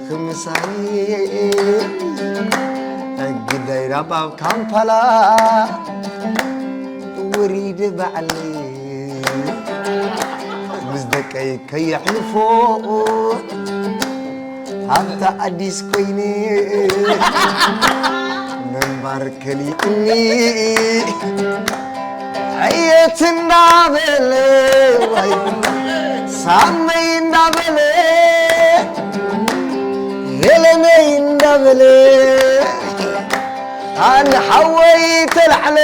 ክምሳይ ግዳይ ናብ ኣብ ካምፓላ ውሪድ ባዕለይ ምስ ደቀይ ከየሕልፎ ኣብታ ኣዲስ ኮይነ ምንባር ከሊእኒ ዕየት እንዳበለ ዋይ ሳመይ እንዳበለ ሄለነይ እንዳበለ ኣን ሓወይ ተላዕለ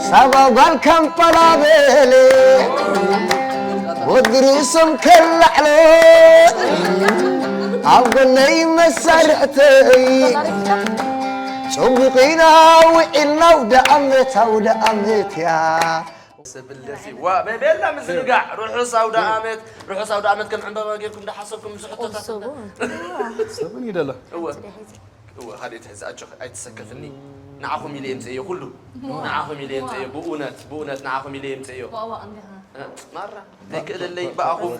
ሳባ ጓል ካምፓላ በለ ወዲ ርእሶም ከላዕለ ኣብ ጎነይ መሳርሕተይ ጽቡቕ ኢና ውዒልና ኣውደ ኣመት ኣውደ ኣመት እያ። ስብል ደስ ይዋ በቤላ ምዝንጋዕ ርሑስ ኣውደ ኣመት ርሑስ ኣውደ ኣመት ከም ዕምበባ ጌርኩም እንዳሓሰብኩም ዝሕቶታት ሰቡን ይደለ እወ እወ ሃደይ ትሕዚ ኣጆኺ ኣይትሰከፍኒ ንዓኹም ኢለ የምፅእዮ ኩሉ ንዓኹም ኢለ የምፅእዮ ብእውነት ብእውነት ንዓኹም ኢለ የምፅእዮ ማራ ዘይክእለለይ ብኣኹም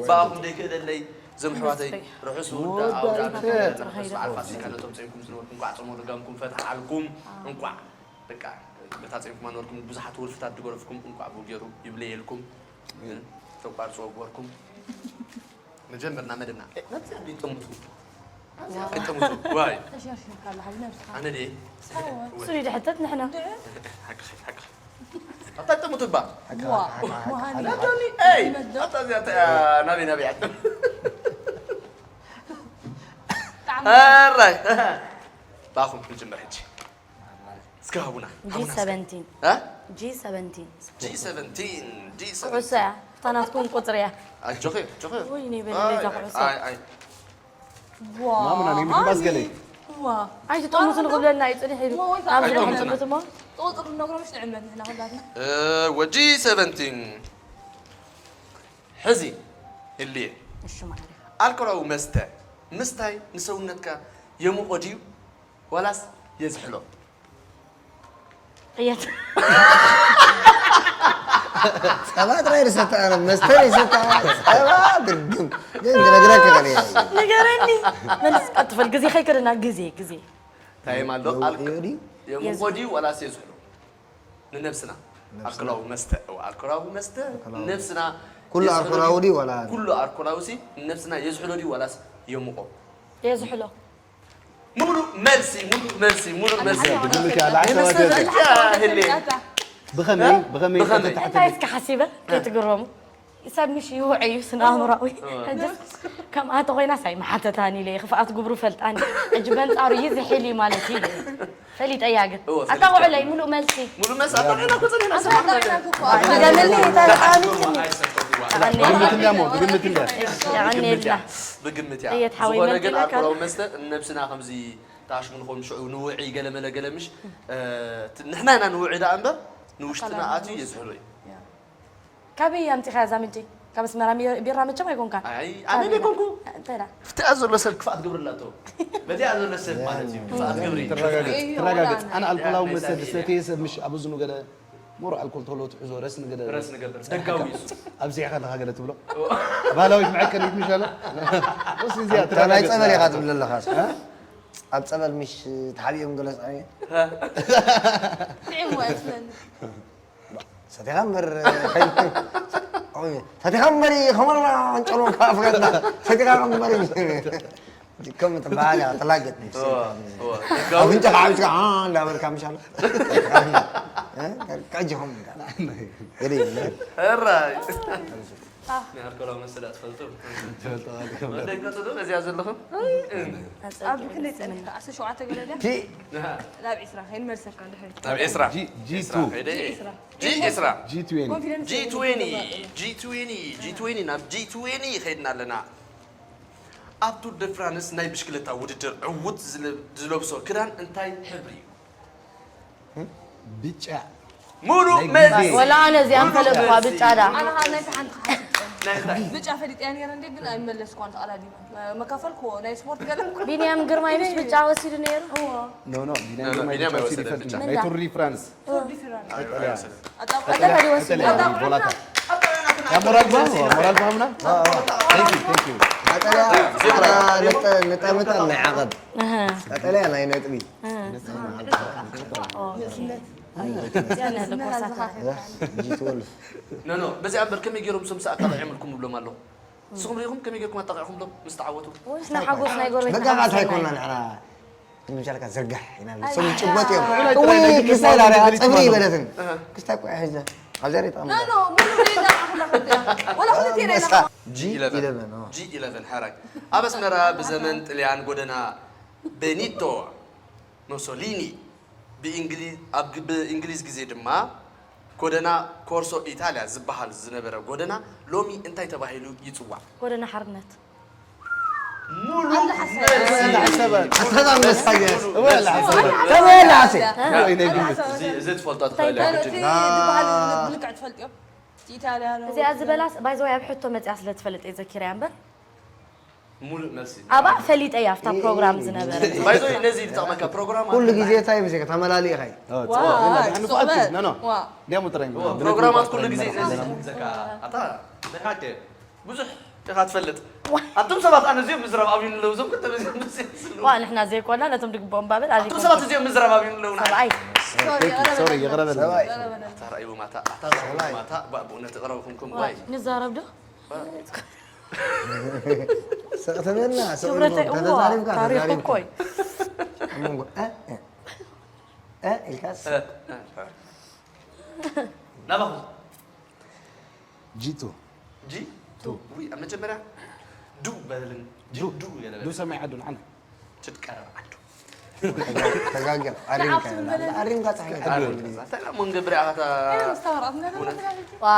ብኣኹም ዘይክእለለይ እዞም ኣሕዋተይ ርሑስ ውዳ ኣውደ ኣመት ርሑስ በዓል ፋሲካ ነቶም ፀምኩም ዝነበርኩም እንኳዕ ፆሞ ልጋምኩም ፈትሓልኩም እንኳዕ በቃ በታ ፂምኩም ኣንበርኩም ብዙሓት ወልፍታት ድገረፍኩም እንኳዕ ብኡ ገይሩ ይብለየልኩም ተቋርፅዎ ግበርኩም መጀመርና መደብና መብዚ ኣብ ይጠምቱ ይጠምቱ ዋይ ኣነ ደ ስሪ ድሕተት ንሕና ሓቅኺ ሓቅኺ ኣታ ይጠምቱ ባ ኣይ ኣታ እዚኣ ናበይ ናበይ ኣጥም ኣራይ ባኹም ንጅምር ሕጂ እስከ ሃቡና ሃቡና እስከ። G seventeen እ? G seventeen G seventeen G seventeen ኩዕሶ እያ እታ ናትኩም ቁፅሪ እያ ኣጆኺ ኣጆኺ ወይኔ በለለይ እዛ ኩዕሶ ኣይ ኣይ ማሙና ነይ ምሕባስ ገለይ ኣይትጠሙትን ክብለና እዩ ፅኒሕ ኢሉ ናብ ዝረኽበትሞ ቁፅሪ ነግሮምሽ ንዕመት ንሕና ኩላትና ወጂ ሰቨንቲን ሕዚ ህልየ እሺ ማዕረ ኣልኮላዊ መስተ ምስታይ ንሰውነትካ የሙቆ ድዩ ዋላስ የዝሕሎ ቅየት ጸባ ጥራይ ዝሰተ ኣነ መስተ ይሰተ ጸባ ድርግም ግን ክነግረካ ከነ ንገረኒ መልስ ቀጥፈል ግዜ ከይከደና ግዜ ግዜ እንታይ ማለት የውሕዮ ድዩ? የሙቆ ድዩ ዋላስ የዝሕሎ ንነብስና ኣልኮላዊ መስተ እዋ ኣልኮላዊ መስተ ነብስና ኩሉ የዝሕሎ ኣልኮላዊ ድዩ? ድዩ ዋላ ኩሉ ኣልኮላዊ ሲ ነብስና የዝሕሎ ድዩ ዋላስ የሙቆ የዝሕሎ ሙሉ መልሲ ሙሉ መልሲ ሙሉ መልሲ ብግምት እያ ለዓል ሰባት ይመስለኛል ህሌ ብኸመይ ብኸመይ ብኸመይ? ተታሕተ እንታይ እስከ ሓሲበ ከይትግረሙ ሰብ ምሽ ይውዕ እዩ ስነ ኣእምራዊ ሕጅስ ከምኣ ተኮይናስ ኣይመሓተታን ኢለ ክፍኣት ግብሩ ፈልጣን ሕጂ በንፃሩ ይዝሕል እዩ ማለት እዩ ፈሊጠያ ግን ኣታ ውዕለይ ሙሉእ መልሲ ሙሉ መልሲ ኣባዕና ኮ ጸኒሕና ሰማዕና ድገመልኒ እንታይ ተቃኒትኒ ብግምት እንዳ ሞ ብግምት እንዳ የቀንየልና ብግምት እያ ጥየት ሓወይ ዝኾነ መልሲ ግን ኢለካ ኣልኮላዊ መስተ ነብስና ከምዚ ታሽሙ ንኸውን ሽዑ ንውዒ ገለመለ ገለ ምሽ ንሕና ኢና ንውዒ ደኣ እምበር ንውሽጥና ኣትዩ የዝሕሎ እዩ ካበይ ኣምፂኻያ እዛ ምንጪ ካብ ኣስመራ ሚ- ቢራ መቸም ኣይኮንካን ኣይ ኣነ ደይኮንኩ እንታይ ዳ ፍትያ ዘሎ ሰብ ክፍኣት ግብሪ ኣላቶ በዚኣ ዘሎ ሰብ ማለት እዩ ክፍኣት ግብሪ ትረጋገፅ ኣነ ኣልኮላዊ መስተ ዝሰተየ ሰብ ምሽ ኣብ እዝኑ ገለ ሞሮ ኣልኮል ተሎ ትሕዞ ረስ ንገለ ረስ ንገብር ደጋዊ እዩ እሱ ኣብዚሕካ ኣለካ ገለ ትብሎ ባህላዊት መዐቀኒት ምሽ ኣሎ ወስ እዚኣ ናይ ትረጋገፅ ጸበል ኢኻ ትብል ኣለኻ ኣብ ጸበል ምሽ ተሓቢኦም ገለ ጻዕየ ጥዕሙ ኣይመስለኒ ሰቲኻ እምበር ሰቲኻ እምበር ከመላ ኣንጨሎካ ኣፍረና ሰቲኻ እምበር ከም ትበሃል እያ ተላገጥ ኣፍንጫ ከዓቢስካ እንዳበልካ ምሻሎ ቀጅኹም ገለ ይብለ ሕራይ ናይ ኣልኮላዊ መስተ ዳ ትፈልጡ ደቀፅሉ በዚኣ ዘለኹም ኣብ ክንደይ ፀኒሕካ ዓሰርተ ሸውዓተ ገለ ድያ ናብ ዒስራ ከይንመልሰካ እንድሕር ናብ ኤስራ ጂ ቱ ኤስራ ከይደ ዒስራ ጂ ኤስራ ጂ ትዌንቲ ኮንፊደንስ ጂ ትዌኒ ጂ ትዌኒ ጂ ትዌኒ ናብ ጂ ትዌኒ ይኸድና ኣለና ኣብ ቱር ደ ፍራንስ ናይ ብሽክለታ ውድድር ዕውት ዝለ- ዝለብሶ ክዳን እንታይ ሕብሪ እዩ ብጫ ሙሉ መልሲ ወላ ኣነ እዚኣ ምፈለጥኳ ብጫ ዳ ኣነ ከዓ ናይቲ ሓንቲ ክሓስብ ናይ እንታይ ብጫ ፈሊጠያ ነይረ እንዴ ግን ኣይመለስኳን ተቐዳዲመ መካፈልኩዎ ናይ ስፖርት ገለ ቢንያም ግርማይ ምስ ብጫ ወሲዱ ነይሩ ኖ ኖ ቢንያም ኖ፣ ኖ፣ ግርማይ ቢንያም ብጫ ወሲዱ ኣይወሰደን ይፈልጥ ብጫ። ናይ ቱር ዲ ፍራንስ ቱር ዲ ፍራንስ ቀጠልያ ቀጠልያ ዲወሲዱ ቀጠልያ ቦላታ ኣባናትና ያ ሞራል ባ ሞራል ባ ምናምን። Thank you, thank you. ቀጠልያ ነጠምጠም ናይ ዓቐብ ቀጠልያ ናይ ነጥቢ እዚኣ ናይ ኮርሳት ጂ ትወልፍ ኖ ኖ በዚኣ እምበር ከመይ ገይሮም ሶም ሰዓት ኣጣቂዖምልኩም ንብሎም ኣለኹ። ንስኹም ሪኢኹም ከመይ ገይርኩም ኣጣቂዕኹምሎም ምስ ተዓወቱ? ንሕና ሓጎስ ናይ ጎረቤት በቃ ቃታ ኣይኮና ንሕና ምሻልካ ዝርጋሕ ኢና ሶም ጭበጥ እዮም። እውይ ክስታይ ዳርያ ፀጉሪ ይበለትን ክስታይ ቆያ ሒዘ ኣብዚኣ ሪጣ ኖ ኖ ሙሉ ሬዳ ኣኹላ ወላ ክልቴ ሬዳ ጂ ኢለቨን ጂ ኢለቨን ሓራይ ኣብ ኣስመራ ብዘመን ጥልያን ጎደና ቤኒቶ ሞሶሊኒ ብእንግሊ- ኣብ ግ- ብእንግሊዝ ግዜ ድማ ጎደና ኮርሶ ኢታልያ ዝበሃል ዝነበረ ጎደና ሎሚ እንታይ ተባሂሉ ይጽዋዕ? ጎደና ሓርነት ሙሉ ኣሰባ መሳየ ተበላ ኣሰ እዚ ትፈልጦ ትኽእል እቲ ዝበሃል ብልክዕ ትፈልጥዮ ኢታልያ ነው እዚኣ ዝበላስ ባይዘወይ ኣብ ሕቶ መፅያ ስለ ትፈልጥ እየ ዘኪረያ እምበር ሙሉእ መልሲ ኣብኣ ፈሊጠ እያ ኣብታ ፕሮግራም ዝነበረ ባይዞ ነዚ ዝጠቕመካ ፕሮግራም ኩሉ ግዜ እንታይ ምሴ ተመላሊእኻ እዩ ኖ ኖ እንዲያም ጥራይ ፕሮግራማት ኩሉ ግዜ ነዚ ዘካ ኣታ ደካከ ብዙሕ ኢኻ ትፈልጥ ኣቶም ሰባት ኣነ እዚኦም ምዝራብ ኣብዩ ንለው እዞም ክልተ በዚኦም ምስ ስሉ ዋ ንሕና ዘይኮና ነቶም ድግብኦም ባብል ኣቶም ሰባት እዚኦም ምዝራብ ኣብዩ ንለው ሰብኣይ ሶሪ ይቕረበልና ሰብኣይ ኣታ ራእይዎ ማታ ኣታ ራእይዎ ማታ ባ ብእውነት ይቕረብኩምኩም ዋይ ንዛረብ ዶ ስቕ ትብልና ስቕ ክብረተይ ኢልኩም እዋ ተተዛሪብካ ታሪኽ ተዛሪብካ እኮይ ኣብ መንጎ እ እ እ ኢልካስ ናባኹም ጂቱ ጂ ቱ ውይ ኣብ መጀመርያ ዱ በልን ጂ ዱ ገለ ዱ በል ሰማይ ዓዱ ንዓና ትትቀረብ ዓዱ ተጋጊያ ኣሪምካ ኣሪምካ ፀሓይ እንታይ ሞ ንገብር ኣታ ዋ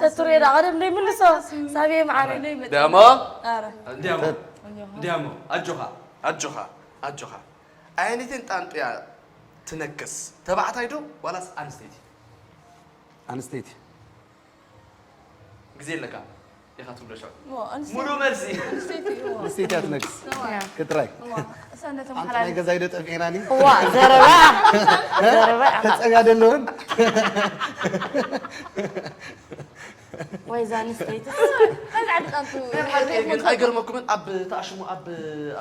ተቱሬዳ ቀደም ደይ ምልሶ ሳብየ መዓረ ዲያሞ ኧረ ዲያሞ ዲያሞ ኣጆኻ ኣጆኻ ኣጆኻ ኣየነይትን ጣንጡያ ትነክስ ተባዕታይ ዶ ዋላስ ኣንስተይቲ ኣንስተይቲ ግዜ ኣለካ ኢኻ ትብሎ ሸዑ ሞ ኣንስተይቲ ሙሉ መልሲ ኣንስተይቲ እዎ ኣንስተይቲ እያ ትነግስ እዋ ክጥራይ እዋ እሳ ነቶም ሓንቲ ሓላል ናይ ገዛይ ዶ ጠፊኤናኒ እዋ ዘረባ ዘረባ ተፀጋ ደለውን ወይ ዛ ኣንስተይቲ ከዚ ዓዲ ጣንቱ ናይ ብሓቂ ግን ኣይገርመኩምን ኣብ ተኣሽሙ ኣብ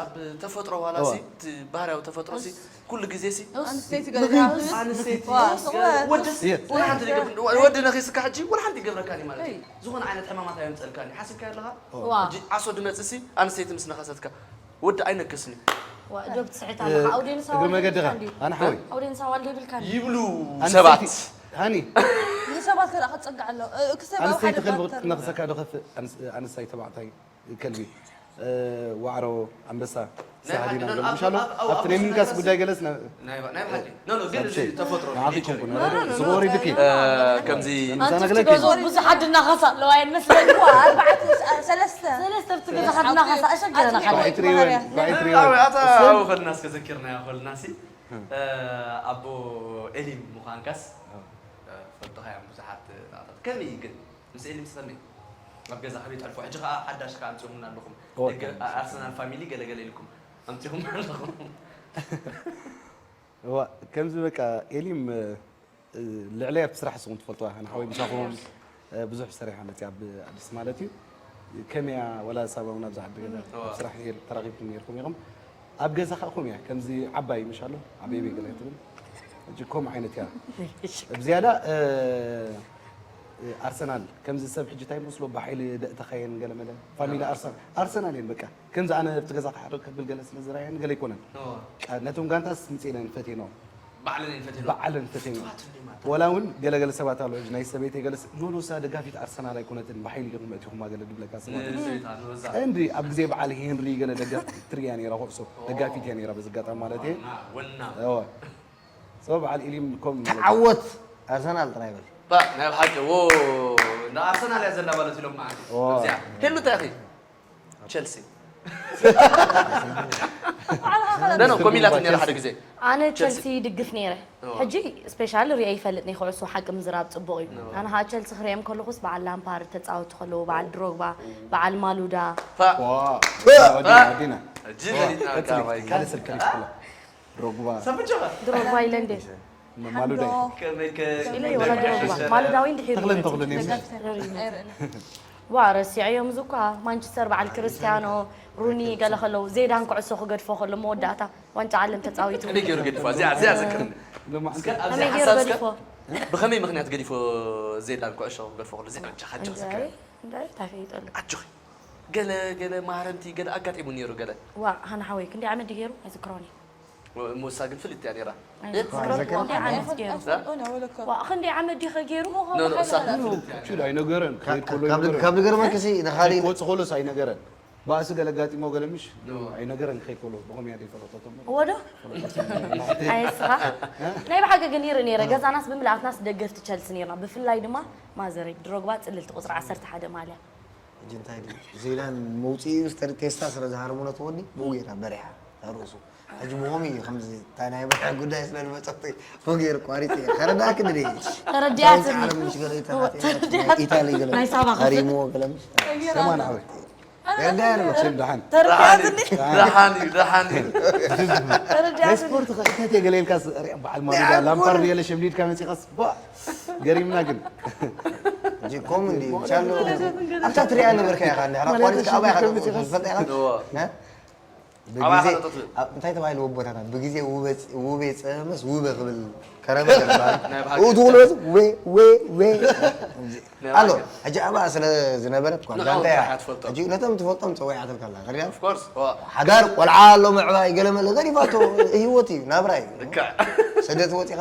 ኣብ ተፈጥሮ ዋላ ሲ እቲ ባህርያዊ ተፈጥሮ ሲ ኩሉ ግዜ ሲ ኣንስተይቲ ገለ ዝኣኽል ኣንስተይቲ ዋ፣ እዋ። ወድስ የት? ወላ ሓንቲ ይገብር- ወዲ ነኺስካ ሕጂ ወላ ሓንቲ ይገብረካን እዩ ማለት እዩ ዝኾነ ዓይነት ሕማማት ኣየምፀልካን እዩ ሓሲብካ ኣለኻ ዋ ሕጂ ዓሶ ድመፅእ ሲ ኣንስተይቲ ምስ ነኸሰትካ ወዲ ኣይነክስን እዩ ዋ ዶብ ትስዕት ኣለኻ ኣውዴንሳ እግሪ መገድኻ ኣነ ሓወይ ኣውዴንሳ ዋልዶ ይብልካ ይብሉ ኣንስተይቲ- ሰባት ሃኒ ንሰባት ከኣ ክጸግዕ ኣሎ እ፣ ክሰብ ኣብ ኣንስተይቲ ሓደ ከልቢ ባተር ክነኽሰካ ዶ ከፍእ ኣንስ- ኣንስታይ ተባዕታይ ከልቢ እ፣ ዋዕሮ ኣንበሳ ናይ ሳህዲና ሓቂ- ንብል ምሻሎ ኣብ- ኣብ- ኣብቲ ናይ ኣብ- ምንካስ ኣብ- ጉዳይ ገለስ ነ- ናይ ናይ ሓቂ ኖ ኖ ግን እዚ ሳብሸይ ተፈጥሮ ንዓኺ ኔቸር ኮንኩ እዩ። ነረዱ ዝጎሪ ድኪ ኣንቲ ምሳና ኣብቲ ገለኪ ገዝኡ ብዙሓት ድናኸሳ ኣለዋ እየን መስለኒ ዋ፣ ኣርባዕተ ስ- ሰለስተ ሰለስተ ኣብቲ ገዛ ድናኸሳ እሸገረና ባዒ ትሪወን ባዒ ትሪወን ኣታ ኣብኡ ከልና እስከ ዘኪርናዮ ከልና ሲ ኣቦ ኤሊም ምዃንካስ ፈልጦኻዮም ብዙሓት ጣዕታት ከመይ እዩ ግን ምስ ኤሊም ስኸመይ ኣብ ገዛ ከመይ ጠልፎ ሕጂ ከዓ ሓዳሽ ከዓ ኣምፅኹምና ኣለኹም እወ። ደገ ኣርሰናል ፋሚሊ ገለገለ ኢልኩም ኣምፅኹምና ኣለኹም እዋ ከምዚ በቃ ኤሊም እ፣ ልዕለይ ኣብቲ ስራሕ ንስኹም ትፈልጥዋ ንሓወይ ምሳኹም እ፣ ብዙሕ ሰሪሓ መፅያ ኣብ ኣዲስ ማለት እዩ ከመያ ወላ ሳባውን ኣብዚ ዓዲ ገዛ ኣብ ስራሕ ነይር- ተራኺብኩም ነይርኩም ኢኹም ኣብ ገዛ ከዓ ከምኡ እያ ከምዚ ዓባይ ምሽ ኣሎ ዓበይ በይ ገለ ትብል ሕጂ ከምኡ ዓይነት እያ ብዝያዳ እ፣ እ፣ ኣርሰናል ከምዚ ሰብ ሕጂ እንታይ መስሎ ብሓይሊ ደእተኸየን ገለመለ ፋሚሊ ኣርሰናል ኣርሰናል እየን በቃ ከምዚ ኣነ ኣብቲ ገዛ ክሓርቕ ከብል ገለ ስለ ዝረኣየን ገለ ኣይኮነን ነቶም ጋንታስ ምፅእ ኢለን ፈትየንኦ ባዕለን እየን ፈትየን ባዕለን ፈትየንኦ ወላ እውን ገለገለ ሰባት ኣሎ ሕጂ ናይ ሰበይተይ ገለስ ኖኖሳ ደጋፊት ኣርሰናል ኣይኮነትን ብሓይሊ ኢኹም መእቲኹማ ገለ ድብለካ ሰባት ንሰበይታ ንወዛ ቀንዲ ኣብ ግዜ በዓል ሄንሪ ገለ ደጋፊት ትርእያ ነይራ ኩዕሶ ደጋፊት እያ ነይራ በዚ ኣጋጣሚ ማለት እየ ወና እወ ሶ በዓል ኢሊም ከም ተዓወት ኣርሰናል ጥራይ በል ባ ናይ ብሓቂ ዎ እንዳ ኣርሰናል እያ ዘላ ማለት ኢሎም መዓት ዎ። እዚኣ ሄሉ እንታይ ኢኺ ቸልሲ ኖ ኖ ኮሚላት ነራ ሓደ ግዜ ኣነ ቸልሲ ይድግፍ ነይረ ሕጂ ስፔሻል ሪአ ይፈልጥ ናይ ኩዕሶ ሓቂ ምዝራብ ፅቡቕ እዩ ኣነ ከዓ ቸልሲ ክሪኦም ከለኹስ በዓል ላምፓርድ ተፃወቱ ከለዉ በዓል ድሮግባ በዓል ማሉዳ ፋ ወዲና ወዲና እጂ ፈሊጥና በቃ ማይ ካልእ ሰብ ከሊፍ ክላ ድሮግባ ሰምጆኻ ድሮግባ ኢለ እንዴ ማሉዳይ። ከመይከ ኢለ ይወረድ ይረግባ። ማሉዳዊ እንድሒሩ ተኽለን ይመጽእ። ተኽለን እዩ። ዋ ረሲዐዮም እዚ እኳ ማንቸስተር በዓል ክርስቲያኖ ሩኒ ገለ ከለዉ ዜዳን ኩዕሶ ክገድፎ ከሎ መወዳእታ ዋንጫ ዓለም ተፃዊቱ ከመይ ገይሩ ገዲፎ እዚኣ እዚኣ ዘክርኒ ሎማዓንቲ እስከ ኣብዚ ከመይ ገይሩ ሓሳብ እስከ ገዲፎ? ብኸመይ ምኽንያት ገዲፎ ዜዳን ኩዕሾ ክገድፎ ከሎ እዚ ዕጃ ሓጆኺ እንጃ ዘክርኒ እንታይ እንታይ ፈይጠሉ ሓጆኺ ገለ ገለ ማህረምቲ ገለ ኣጋጢሙ ነይሩ ገለ ዋ ሃና ሓወይ ክንደይ ዓመት ድገይሩ ኣይዝክሮን እዩ ምሳ ግን ፍልጥ እያ ነይራ ኣይዝክሮን ክንደይ ዓመት ገይሩ ዋ ክንደይ ዓመት ዲኸ ገይሩ ኖ ኖ እሳ ግን ፍልጥ እያ ቹድ ኣይነገረን ክኸይድ ከሎ ካብ ኣይነገረን ካብ ነገር መከሲ ንኻሊ ክወፅእ ከሎስ ኣይነገረን ባእሲ ገለ ኣጋጢሞ ገለ ምሽ ኣይነገረን ክኸይድ ከሎ ብኸመይ እያ ዘይፈለጠቶ ወዶ ኣይስኻ ናይ ብሓቂ ግን ይርኢ ነይረ ገዛናስ ብምልኣትናስ ደገፍቲ ቸልሲ ነርና ብፍላይ ድማ ማዘረይ ድሮግባ ፅልልቲ ቁፅሪ ዓሰርተ ሓደ ማልያ ሕጂ እንታይ ድዩ ዜዳን መውፅኢ ምስ ተሪ ቴስታ ስለ ዝሃረሙነቱ ወዲ ብኡ ጌራ በሪሓ ርእሱ ሕጂ ብኸምኡ እዩ ከምዚ እንታይ ናይ በርሒ ጉዳይ ስለ ዝመፀት ብኡ ገይሩ ቋሪፅ እየ ከረዳእክ ድደ ተረዲኣትኒ ኢታሊ ገለ ናይ ሳባ ከ- ሃሪምዎ ገለ ምሽ ሰማን ዓወት ገርጋር ሽም ደሓን ተረዲኣትኒ ደሓን እዩ ደሓን እዩ ናይ ተረዲኣትኒ ስፖርት ከእተት የገለ ኢልካ ሪኣ በዓል ማሉዳ ላምፓርድ የለ ሸምዲድካ መፂኻስ ባ ገሪምና ግን ሕጂ ኮም እንዲ ቻሎ ኣብታ ትሪኣ ነበርካ ኢኻ እንዲ ቋሪፅካ ኣባይ ኢኻ ትፈልጣ ኢኻ እዎ። እ? ኣባይ ብግዜ ኢኻ ትፈልጥ። ኣብ- እንታይ ተባሂሉ ቦታታት ብግዜ ውበ ውቤ ፀመስ ውበ ክብል ከረመ ይባሃል ናይ ብሓቂ። ኡ ትብሎ ዌ ዌ ዌ ናይ ኣሎ ብሓቂ። ሕጂ ኣብኣ ስለ ዝነበረት እኳ ንዕኦም ጋንታ እያ ጥራሕ ትፈልጦ። ሕጂ ነቶም ትፈልጦም ፀዊዓትልካ ኣላ ሪኣ Of course እዎ። ሓዳር ቆልዓ ኣሎ ምዕባይ ገለመለ ገዲፋቶ ህይወት እዩ ናብራ እዩ ልክዕ ስደት ወፂኻ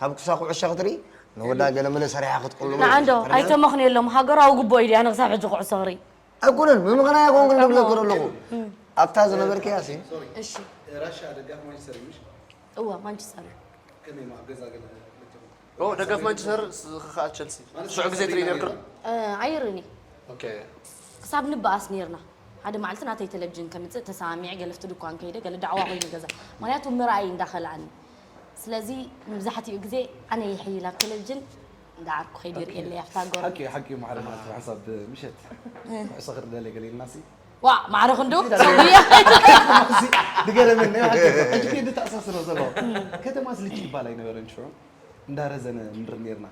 ካብ ክሳ ኩዕሻ ክትርኢ ንወዳ ገለመለ ሰሪሓ ክትቅሉ ንዓንዶ ኣይተመኽንየሎም ሃገራዊ ግቦ እዩ ድያ ንክሳብ ሕጂ ኩዕሶ ክርኢ ኣይኮነን ብምኽናያ ኮንክ ንብለክር ኣለኹ ኣብታ ዝነበርክያ ሲ እሺ ራሻ ደጋፊ ማንቸስተር እዩ ምሽ እዋ ማንቸስተር እዩ ከመይ ማ ገዛ ገለ ልክም ኦ ደጋፊ ማንቸስተር ዝኸዓ ቸልሲ ሽዑ ግዜ ትርኢ ነርክሎ እ፣ ኣይርኒ ኦኬ ክሳብ ንበኣስ ነርና ሓደ መዓልቲ ናተይ ቴሌቪዥን ከምፅእ ተሰማሚዐ ገለፍቲ ድኳን ከይደ ገለ ዳዕዋ ኮይኑ ገዛ ምክንያቱ ምርኣይ እንዳኸልኣኒ ስለዚ መብዛሕትኡ ግዜ ኣነ ይሕይል ኣብ ቴሌቪዥን እንዳዓርኩ ከይደ ይርእየለይ ኣብታ ጎር ሓቂ ሓቂ ማዕረ ማለት ሓሳብ ምሸት ኩዕሶ ክርደለ ገለ ኢልና ሲ ዋ ማዕረ ክንዱ ሰውያ ድገረመኒ ሕጂ ከይዲ ተኣሳስሮ ዘሎ ከተማ ስልጭ ይባል ኣይነበረን ሽዑ እንዳረዘነ ንርኢ ነርና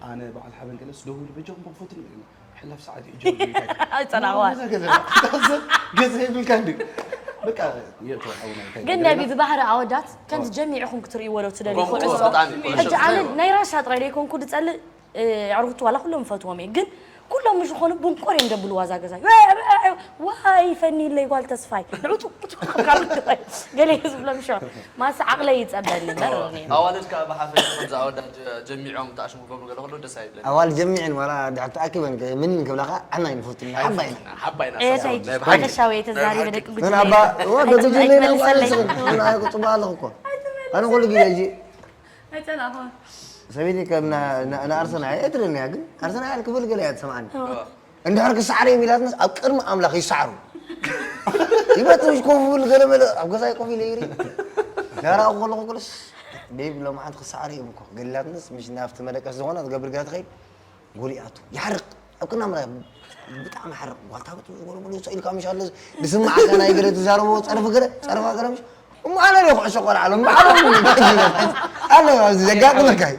ኣነ በዓል ሓበን ገለስ ደዊሉ በጃኹም ክፈትሉ ኢልና ሕላፍ ሰዓት እዩ ጀምሩ ኣይጸናዕዋ ገዛ የብልካ እንዲ በቃ የእቶ ሓውና እንታይ ግን ገለና? ነቢ ብባህሪ ኣወዳት ከምዚ ጀሚዕኹም ክትርእይዎ ዶ ትደልዩ ኮንኩ ኩዕሶ ብጣዕሚ ሕጂ ኣነ ናይ ራሻ ጥራይ ደይኮንኩ ዝጸልእ ኣዕሩኽቲ ዋላ ኩሎም ፈትዎም እየ ግን ኩሎም ምሽ ዝኾኑ ብንቆር እዮም ደብልዋ እዛ ገዛ ዋይ ፈኒለይ ጓል ተስፋይ ንዑ ገለ እዩ ዝብሎም ሸ ማስ ዓቕለይ ይጸበኒ እምበር ኣዋልድ ከዓ ብሓፈሻ ከምዚ ኣወዳት ጀሚዖም ተኣሽሙ ክገብሩ ገለ ከሎ ደስ ኣይብለኒ ኣዋል ጀሚዕን ዋላ ድሕር ተኣኪበን ምንን ክብላኻ ዓና ይንፈትልና ሓባይ ሓባይና ኤታይ ሓፈሻዊ ተዛሪበ ደቂ ጉጅለ ነባ ኣይትመልሰለይ ጽባ ኣለኹ እኮ ኣነ ኩሉ ግዜ እዚ ኣይጸላኹ ሰበይቲ ከም ንኣርሰናል ኣይትደልንያ ግን ኣርሰናል ክብል ገለ እያ ትሰምዓኒ እንድሕር ክሰዓር እዮም ኢላትንስ ኣብ ቅድሚ ኣምላኽ ይሰዓሩ ይመት ምሽ ኮፍ ብል ገለ መለ ኣብ ገዛይ ኮፍ ኢለ ይሪ ዳራኡ ከለኹ ክልስ ቤብ ሎማዓንቲ ክሰዓር እዮም እኮ ገሊላትንስ ምሽ ናብቲ መደቀስ ዝኾነ ትገብር ገለ ትኸይድ ጎሊኣቱ ይሓርቕ ኣብ ቅድሚ ኣምላኽ ብጣዕሚ ሓርቕ ጓልታ ክትብል ጎለ ጎለ ውፅእ ኢልካ ምሽ ኣሎ ዝስማዓካ ናይ ገለ ትዛረቦ ፀርፊ ገለ ፀርፋ ገለ ምሽ እሞ ኣነ ዶ ኩዕሾ ቆልዓ ኣሎ እምበዓሎም ኣሎ ኣብዚ ዘጋጥመካ እዩ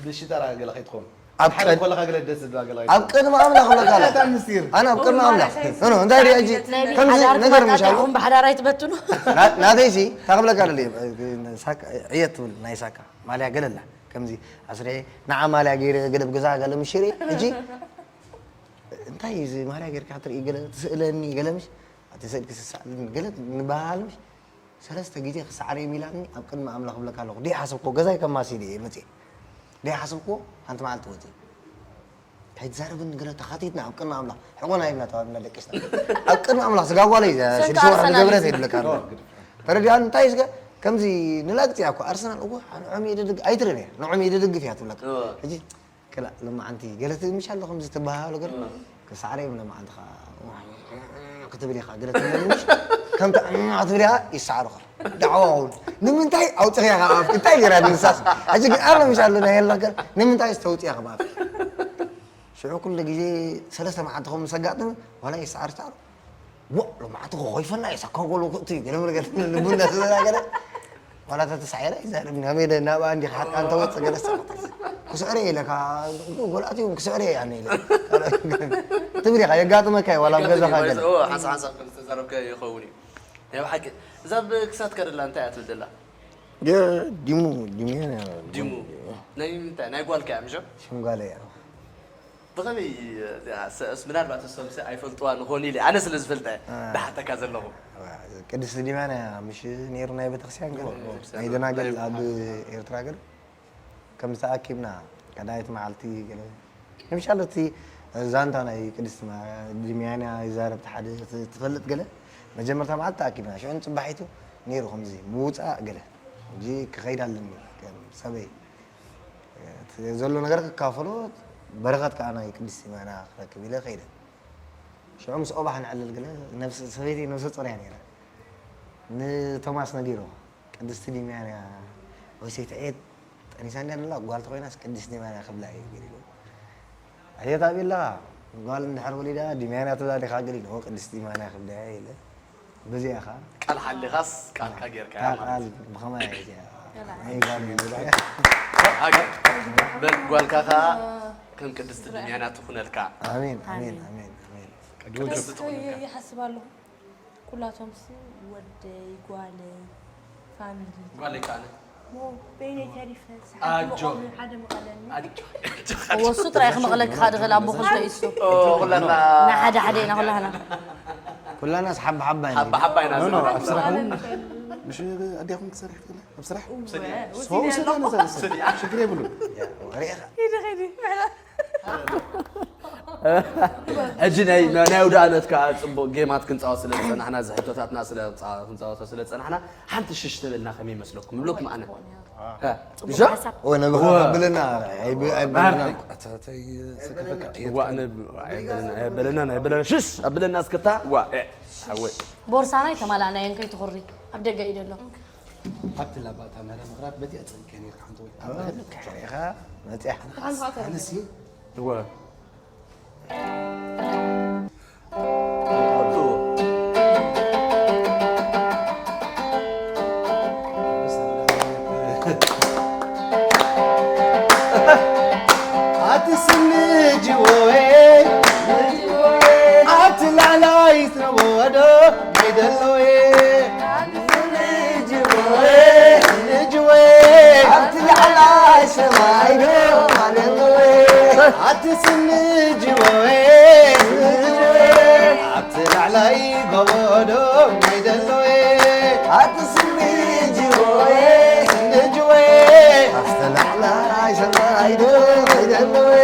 ብሽጠራ ገለ ከይትኾኑ ኣብ ሓደ ቀድ- ኮለኻ ገለ ደስ ዝብላ ገለ ኣብ ቅድሚ ኣምላኽ ክብለካ ኣለኹ እታ ምስጢር ኣነ ኣብ ቅድሚ ኣምላኽ ኖ ኖ እንታይ ሪኣ እጂ ከምዚ ነገር ምሻሉ ኹም ብሓዳር ኣይትበትኑ ናተይሲ ታክብለካ ደለ ዕየት ትብል ናይ ሳካ ማልያ ገለላ ከምዚ ኣስረ ንዓ ማልያ ገይረ ገደብ ገዛ ገለ ምሽሪ እጂ እንታይ እዚ ማልያ ገይርካ ትርኢ ገለ ትስእለኒ ገለ ምሽ እቲ ስእልኪ ስሳእለኒ ገለ ንበሃል ምሽ ሰለስተ ግዜ ክሰዓር እዮም ኢላትኒ ኣብ ቅድሚ ኣምላኽ ክብለካ ኣለኹ ደይሓሰብክዎ ገዛይ ከማሲ ድየ መፅየ ደይሓሰብክዎ ሓንቲ መዓልቲ ወፅየ ከይትዛረብኒ ገለ ተኻቲትና ኣብ ቅድሚ ኣምላኽ ሕቆና ይብላ ተባብና ደቂስና ኣብ ቅድሚ ኣምላኽ ስጋ ጓለይ ሽዱሽተ ወርሒ ዝገበረት ይብለካ ኣሎ ተረዲኣን እንታይ ስጋ ከምዚ ንላግፂ እያ እኮ ኣርሰናል እኮ ንዖም እየ ደድግ ኣይትረን እያ ንዖም እየ ደድግፍ እያ ትብለካ ሕጂ ክላ ሎማዓንቲ ገለ ትምሽ ኣሎ ከምዚ ትበሃሉ ገለ ክሳዕረ እዮም ሎማዓንቲ ከዓ ክትብል ኢኻ ገለ ትብለኒ ምሽ ከምቲ ክትብል ኢኻ ይሰዓሩኻ ዳዕዋ ውን ንምንታይ ኣውፅኽያ ካብ ኣፍኪ እንታይ ገይራ ንሳስ ሕጂ ግን ኣሎ ምሽ ኣሎ ናይ የላ ገለ ንምንታይ ዝተውፅያ ካብ ኣፍኪ ሽዑ ኩሉ ግዜ ሰለስተ መዓልቲ ከም ምስ ኣጋጥም ዋላ ይሰዓር ይሰዓሩ ሞ ሎማዓንቲ ክኾይፈና እዩ ሳካ ጎሎ ክእቱ እዩ ገለ መለ ገለ ልቡ እንዳተዘናገለ ዋላ ተተሳዒረ ይዛረብኒ ኣበይ ደ ናብኣ እንዲኻ ሓቃ እንተወፅእ ገለ ሰዓት ክስዕረ ኢለካ ጎልኣት እውን ክስዕረ እየ ኣነ ኢለ ትብል ኢኻ የጋጥመካ እዩ ዋላ ኣብ ገዛኻ ገለ ሓንሳብ ሓንሳብ ከም ዝተዛረብካዮ ይኸውን እዩ ናይ ብሓቂ እዛ ብክሳት ከደላ እንታይ እያ ትብል ዘላ ዲሙ ዲሙ ዲሙ ናይ ምንታይ ናይ ጓልካ እያ ምሸ ሽም ጓለ እያ ብኸመይ እዚኣ ሰስ ምናልባት እሶም ሰ ኣይፈልጥዋ ንኾን ኢለ ኣነ ስለ ዝፈልጠ እ። ዝሓተካ ዘለኹ ቅድስቲ ዲማና ምሽ ነይሩ ናይ ቤተክርስትያን ገለ ናይ ደናግል ኣብ ኤርትራ ገለ ከም ዝተኣኪብና ቀዳይት መዓልቲ ገለ ንምሻል እቲ ዛንታ ናይ ቅድስቲ ዲሚያና ይዛረብ ሓደ ትፈልጥ ገለ መጀመርታ መዓልቲ ተኣኪብና ሽዑ ንፅባሒቱ ነይሩ ከምዚ ምውፃእ ገለ ሕጂ ክኸይድ ኣለኒ ከም ሰበይ ዘሎ ነገር ክካፈሎ በረኸት ከዓ ናይ ቅድስቲ ማና ክረክብ ኢለ ከይደ ሽዑ ምስ ኦባሕ ንዕልል ገለ ሰበይቲ ነብሰ ጾር እያ ነይራ ንቶማስ ነጊሮ ቅድስቲ ዲምያና ወይ ሰይቲ ዕየት ጠኒሳ እንድያ ንላ ጓል ተኮይናስ ቅድስቲ ዲምያና ክብላ እዩ ገሊሉ ዕየት ኣብይ ኣለኻ ጓል እንድሕር ወሊዳ ዲምያና ትብላ ዲኻ ገሊሉ ቅድስቲ ዲምያና ክብላ እየ ኢለ በዚኣ ኸዓ ቃል ሓሊኻስ ቃልካ ጌርካያ ማለት ቃል ብኸማይ እያ እዚኣ ናይ ጓል እዩ ዝብላ ሃገር በል ጓልካ ኸዓ ከም ቅድስቲ ድንያና ትኹነልካ ኣሜን ኣሜን ኣሜን ኣሜን ቅድስቲ ትኹነልካ ይሓስብ ኣለኹ ኩላቶምሲ ወደይ ጓለይ ፋሚሊ ጓለይ ከዓነ በይነይ ተሪፈ ሰሓትኩ ኣጆ። መቐሉ ሓደ መቐለኒ ኣጆ ወሱ ጥራይ ክመቕለኪ ካድኽእል ኣቦ ክልተ ኢሱ ኩላና ንሓደ ሓደ ኢና ኩላህና ኩላናስ ሓባ ሓባ ኢና ሓባ ሓባ ኢና ኖ፣ ኖ፣ ዝብላ። ኣብ ስራሕ እውን ምሽ ኣዲኹም ክሰርሕ ትኽእላ ኣብ ስራሕ ስኒ ሰው ስዳ ነዛ ስኒ ሽግር የብሉ ሪኢኻ ሂዲ ኸይዲ ሕጂ ናይ ናይ ኣውደ ኣመት ከዓ ፅቡቅ ጌማት ክንፃወት ስለ ዝፀናሕና እዚ ሕቶታትና ስለ ክንፃወቶ ስለ ዝፀናሕና ሓንቲ ሽሽ ተበልና ከመይ ይመስለኩም ይብለኩም ኣነ እዛ ወነ ብኻ ብልና ኣይብልና በለና ናይ በለና ሽሽ ኣብለና እስክታ ዋ ሓወይ ቦርሳና ይተማላእናየን ከይትኹሪ ኣብ ደገ እዩ ደሎ ኣብቲ ላባታ መረ ምኽራት በቲ ኣፀንከ ነርካ ሓንቲ ወይ ኣብ ሪኻ መፅያ ኣነሲ እወ ኣቲ ስኒ ጅወየ ኣቲ ላዕላይ ትረወዶ ማይ ደለወየ ስኒ ጅወየ ኣብቲ ላዕላይ ሰማይ ዶ ማይ ደለወየ ኣቲ ስኒ ጅወየ ኣብቲ ላዕላይ ጎቦ ዶ ማይ ደለወየ ኣቲ ስኒ ጅወየ ስኒ ጅወየ ኣብቲ ላዕላይ ሰማይ ዶ ማይ ደለወየ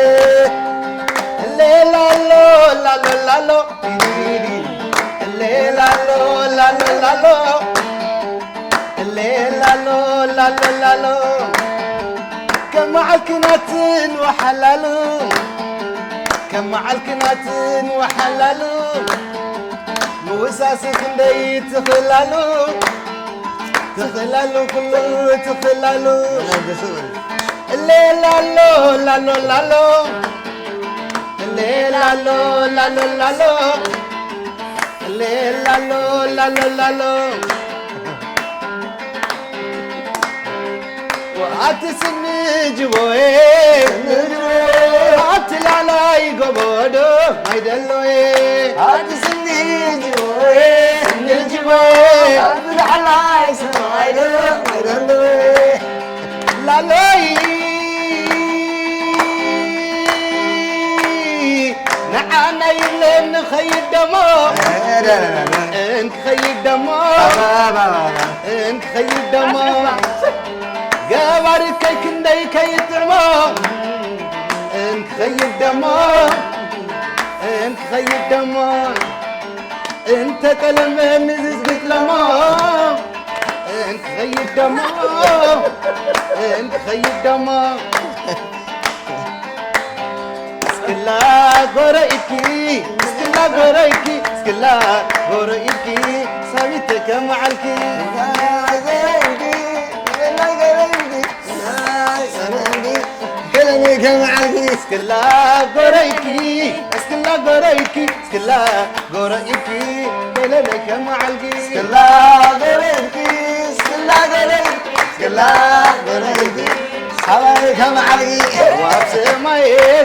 ሌላሎ ላሎ ላሎ ዲዲዲ ሌላሎ ላሎ ላሎ ሌላሎ ላሎ ላሎ ከም መዓልክናትን ወሓላሉ ከም መዓልክናትን ወሓላሉ ምውሳስ ክንደይ ትኽእላሉ ትኽእላሉ ኩሉ ትኽእላሉ ሌላሎ ላሎ ላሎ ሌላሎ ላሎ ላሎ ሌላሎ ላሎ ላሎ ኣቲ ስኒ ጅቦዬ ኣቲ ላዕላይ ጎቦዶ ማይ ደሎዬ ኣቲ ስኒ ጅቦዬ ስኒ ጅቦዬ ኣቲ ላዕላይ ሰማይ ዶ ማይ ደሎዬ ላሎይ ንዓና ይብለን ንኸይድ ደሞ እንክኸይድ ደሞ እንክኸይድ ደሞ ገባርከይ ክንደይ ከይጥዕሞ እንክኸይድ ደሞ እንክኸይድ ደሞ እንተ ቀለመ ንዝዝግጥለሞ እንክኸይድ ደሞ እንክኸይድ ደሞ እስክላ ጎረይኪ እስክላ ጎረይኪ እስክላ ጎረይኪ ሳቢተ ከመዓልኪ እስክላ ጎረይኪ እስክላ ጎረይኪ እስክላ ጎረይኪ ገለለ ከመዓልኪ እስክላ ጎረይኪ እስክላ ጎረይኪ ኣባይ ከመዓልጊ? ዋብ ሰማይ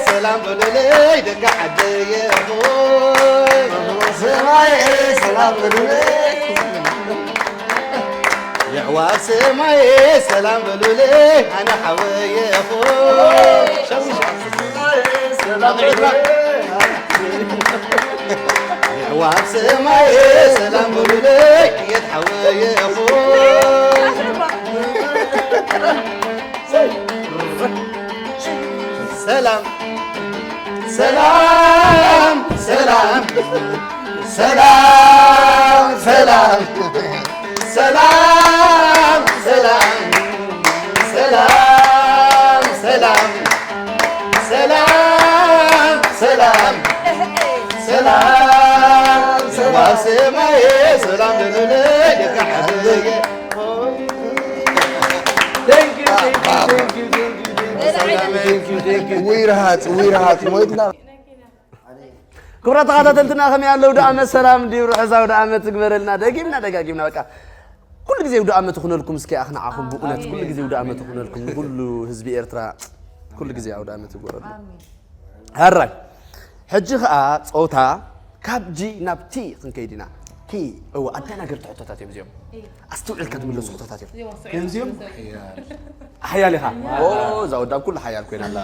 ሰላም በሉለይ ደቂ ዓደየ ሆይ። ሰማይ ሰላም በሉለይ። የዕዋብ ሰማይ ሰላም በሉለይ ኣነ ሓወየ ሆይ። የዕዋብ ሰማይ ሰላም በሉለይ የት ሓወየ ሆይ። ሰላም ሰላም ሰላም ሰላም ሰላም ሰላም ሰላም ሰላም ሰላም ሰላም ሰላም ሰላም ሰማየ ሰላም ለለለ የካሕለየ ውይ ረሃፅ ውይ ረሃፅ ሞይትና። ክቡራት ተኸታተልትና ከመይ ኣለዉ? ዳኣመት ሰላም ድዩ? ርሑስ ኣውደ ኣመት ትግበረልና። ደጊምና ደጋጊምና በቃ ኩሉ ግዜ ኣውደ ኣመት ይኹነልኩም። እስኪ ኣኽንዓኹም ብእውነት ኩሉ ግዜ ኣውደ ኣመት ይኹነልኩም። ንኩሉ ህዝቢ ኤርትራ ኩሉ ግዜ ኣውደ ኣመት ይግበረሉ። ሃራይ ሕጂ ኸኣ ጸወታ ካብ ጂ ናብ ቲ ክንከይድ ኢና። ቲ እወ ኣደናገርቲ ሕቶታት እዮም እዚኦም። ኣስተውዒልካ ትምለሱ ሕቶታት እዮም። ከምዚኦም ሓያል ኢኻ። ኦ እዛ ወዳ ኩሉ ሓያል ኮይና ኣላ።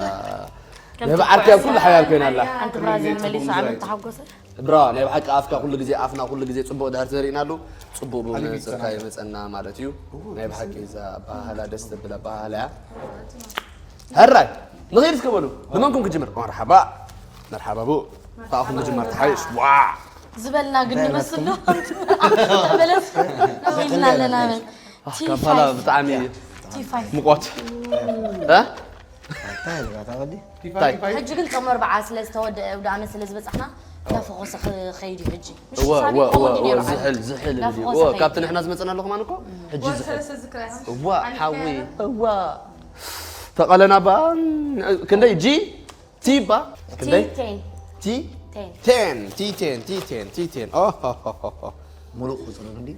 ናይ ብዓርኪ ኣብ ኩሉ ሓያል ኮይና ኣላ። ሓንቲ ብራዚል መሊሳ ዓመት ተሓጎሰ። ብራ ናይ ብሓቂ ኣፍካ ኩሉ ግዜ ኣፍና ኩሉ ግዜ ጽቡቕ ድሕር ተዘሪእናሉ ጽቡቕ ብመንጽርካ ይመጸና ማለት እዩ። ናይ ብሓቂ እዛ ኣባሃላ ደስ ተብል ኣባሃላ እያ። ሕራይ ንኸይድ እስከ በሉ ብመንኩም ክጅምር? መርሓባ መርሓባ ቡ ብኣኹም ምጅማር ተሓይሽ ዋ ዝበልና ግን ንመስል ዶ በለስ ኢልና ኣለና በል ካምፓላ ብጣዕሚ ቲፋይ ሙቆት ሕጂ ግን ጾም ኣርብዓ ስለ ዝተወደአ ውደ ዓመት ስለ ዝበጻሕና ናፈኾሰ ክኸይድ እዩ ሕጂ ዝሕል ዝሕል ካብቲ ንሕና ዝመፀና ኣለኹ ማን እኮ ሕጂ ዝሕል እዋ ሓዊ እዋ ተቐለና ባ ክንደይ ጂ ቲ ባ ክንደይ ቲ ቴን ቲ ቴን ቲ ቴን ቲ ቴን ሙሉእ ቁፅሪ ክንዲ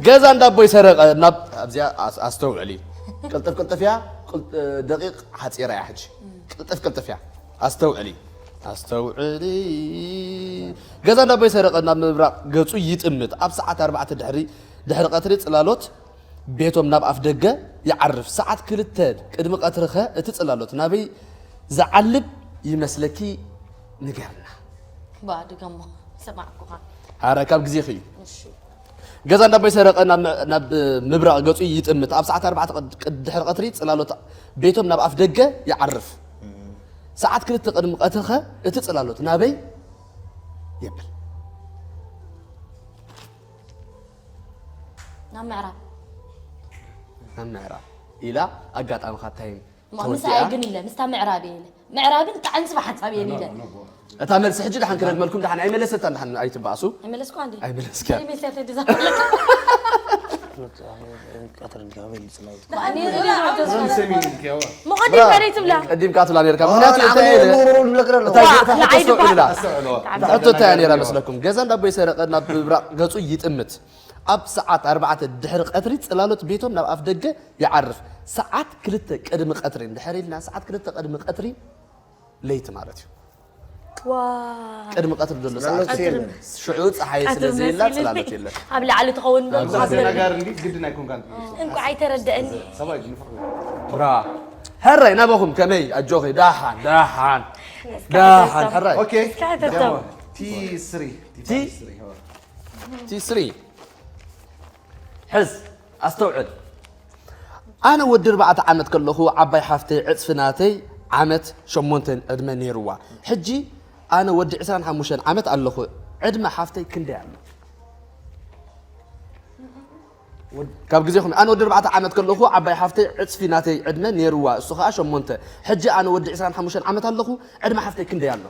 ገዛ እንዳቦይ ሰረቐ ናብ ኣብዚኣ ኣስተውዕሊ ቅልጥፍ ቅልጥፍ እያ ደቂቕ ሓፂራ እያ ሕጂ ቅልጥፍ ቅልጥፍ እያ ኣስተውዕሊ ኣስተውዕሊ ገዛ እንዳቦይ ሰረቐ ናብ ምብራቕ ገፁ ይጥምት ኣብ ሰዓት ኣርባዕተ ድሕሪ ድሕሪ ቀትሪ ፅላሎት ቤቶም ናብ ኣፍ ደገ ይዓርፍ። ሰዓት ክልተ ቅድሚ ቀትሪ ኸ እቲ ጽላሎት ናበይ ዝዓልብ ይመስለኪ ንገርና። ባ ድገሞ ሰማዕኩኻ። ኣረ ካብ ግዜኺ እዩ። ገዛ እንዳቦይ ሰረቐ ናብ ምብራቕ ገጹ ይጥምት። ኣብ ሰዓት ኣርባዕተ ድሕሪ ቀትሪ ጽላሎት ቤቶም ናብ ኣፍ ደገ ይዓርፍ። ሰዓት ክልተ ቅድሚ ቀትሪ ኸ እቲ ጽላሎት ናበይ የብል። ናብ ምዕራብ ናብ ምዕራብ ኢላ ኣጋጣሚ ካብ ታይም ምሳይ ግን ኢለ ምስታ ምዕራብ እየ ኢለ ምዕራብን ጣዕን ጽባሕ ሓንሳብ እየን ኢለ እታ መልሲ ሕጂ ድሓን ክረግመልኩም ድሓን ኣይመለሰታን ድሓን ኣይትበኣሱ ኣይመለስኩ እንዴ ኣይመለስክያ ኣይመለስክያ መቐዲምካ ደይ ትብላ ቀዲምካ ትብላ ነርካ ምክንያቱ እንታይ ኢለ እታ ጌታ ሕቶ ኣስተውዕሉላ ሕቶ እንታይ ነራ መስለኩም ገዛ እንዳቦይ ሰረቐ ናብ ምብራቕ ገጹ ይጥምት ኣብ ሰዓት ኣርባዕተ ድሕሪ ቀትሪ ጽላሎት ቤቶም ናብ ኣፍ ደገ ይዓርፍ ሰዓት ክልተ ቅድሚ ቀትሪ እንድሕር ኢልና ሰዓት ክልተ ቅድሚ ቀትሪ ለይቲ ማለት እዩ ቅድሚ ቀትሪ ዘሎ ሰዓት ሽዑ ፀሓይ ስለ ዘየላ ፅላሎት የለን ኣብ ላዕሊ ትኸውን ግድን ኣይኮንካን እንቋ ኣይተረደአኒ ሰብኣይ ንፍቕ ብራ ሕራይ ናበኹም ከመይ ኣጆኺ ዳሓን ዳሓን ዳሓን ሕራይ ቲ ስሪ ቲ ስሪ ሕዝ ኣስተውዕል ኣነ ወዲ ኣርባዕተ ዓመት ከለኹ ዓባይ ሓፍተይ ዕፅፊ ናተይ ዓመት ሸሞንተ ዕድመ ነይርዋ ሕጂ ኣነ ወዲ ዕስራን ሓሙሽተን ዓመት ኣለኹ ዕድመ ሓፍተይ ክንደይ ኣሎ ካብ ግዜኹም ኣነ ወዲ ኣርባዕተ ዓመት ከለኹ ዓባይ ሓፍተይ ዕፅፊ ናተይ ዕድመ ነይርዋ እሱ ከዓ ሸሞንተ ሕጂ ኣነ ወዲ ዕስራን ሓሙሽተን ዓመት ኣለኹ ዕድመ ሓፍተይ ክንደይ ኣሎ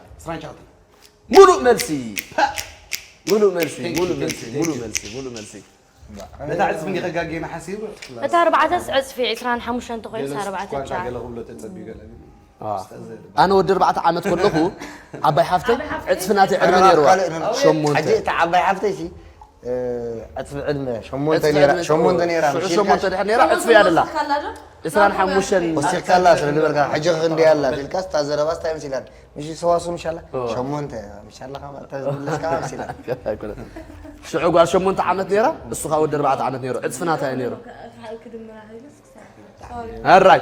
ሙሉእ መልሲ ሙሉእ መልሲ ሙሉእ መልሲ ሙሉእ መልሲ ሙሉእ መልሲ ነታ ዕፅፊ እንዲ ከጋጌና ሓሲቡ እታ ኣርባዕተስ ዕፅፊ ዕስራን ሓሙሽተን ተኮይኑስ ኣርባዕተ ቻ ገለ ክብሎ ተፀቢዩ ገለ ግን ኣነ ወዲ ኣርባዕተ ዓመት ከለኹ ዓባይ ሓፍተይ ዕፅፊ ናተይ ዕድመ ነይርዋ ሸሞንተ እታ ዓባይ ሓፍተይ ሲ ዕጽፊ ዕድመ ሸሞንተ ዕጽፊ ነይራ፣ ዕድመ ሸሞንተ ነይራ፣ ሽዑ ምሽ ኢልካ ሸሞንተ ድሕር ነይራ፣ ዕጽፊ እያ ደላ። ወሲኻላ ዶ? ዕስራን ሓሙሽተን ወሲኻላ። ወሲኻላ ስለ ዝበልካ፣ ሕጂ ክንደይ ኣላ ትብልካስ፣ እታ ዘረባስ እንታይ መሲላ? ምሽ ሰዋስው ምሽ ኣላ? ኦ። ሸሞንተ ምሽ ኣለኻ ማለት፣ ተዝምለስካ መሲላ። ኣይኮነን። ሽዑ ጓል ሸሞንተ ዓመት ነይራ፣ እሱ ኸኣ ወዲ ኣርባዕተ ዓመት ነይሩ። ዕጽፊ ናታ እዩ ነይሩ። ክድምራ ኢሉስ ክሳብ ኣራይ።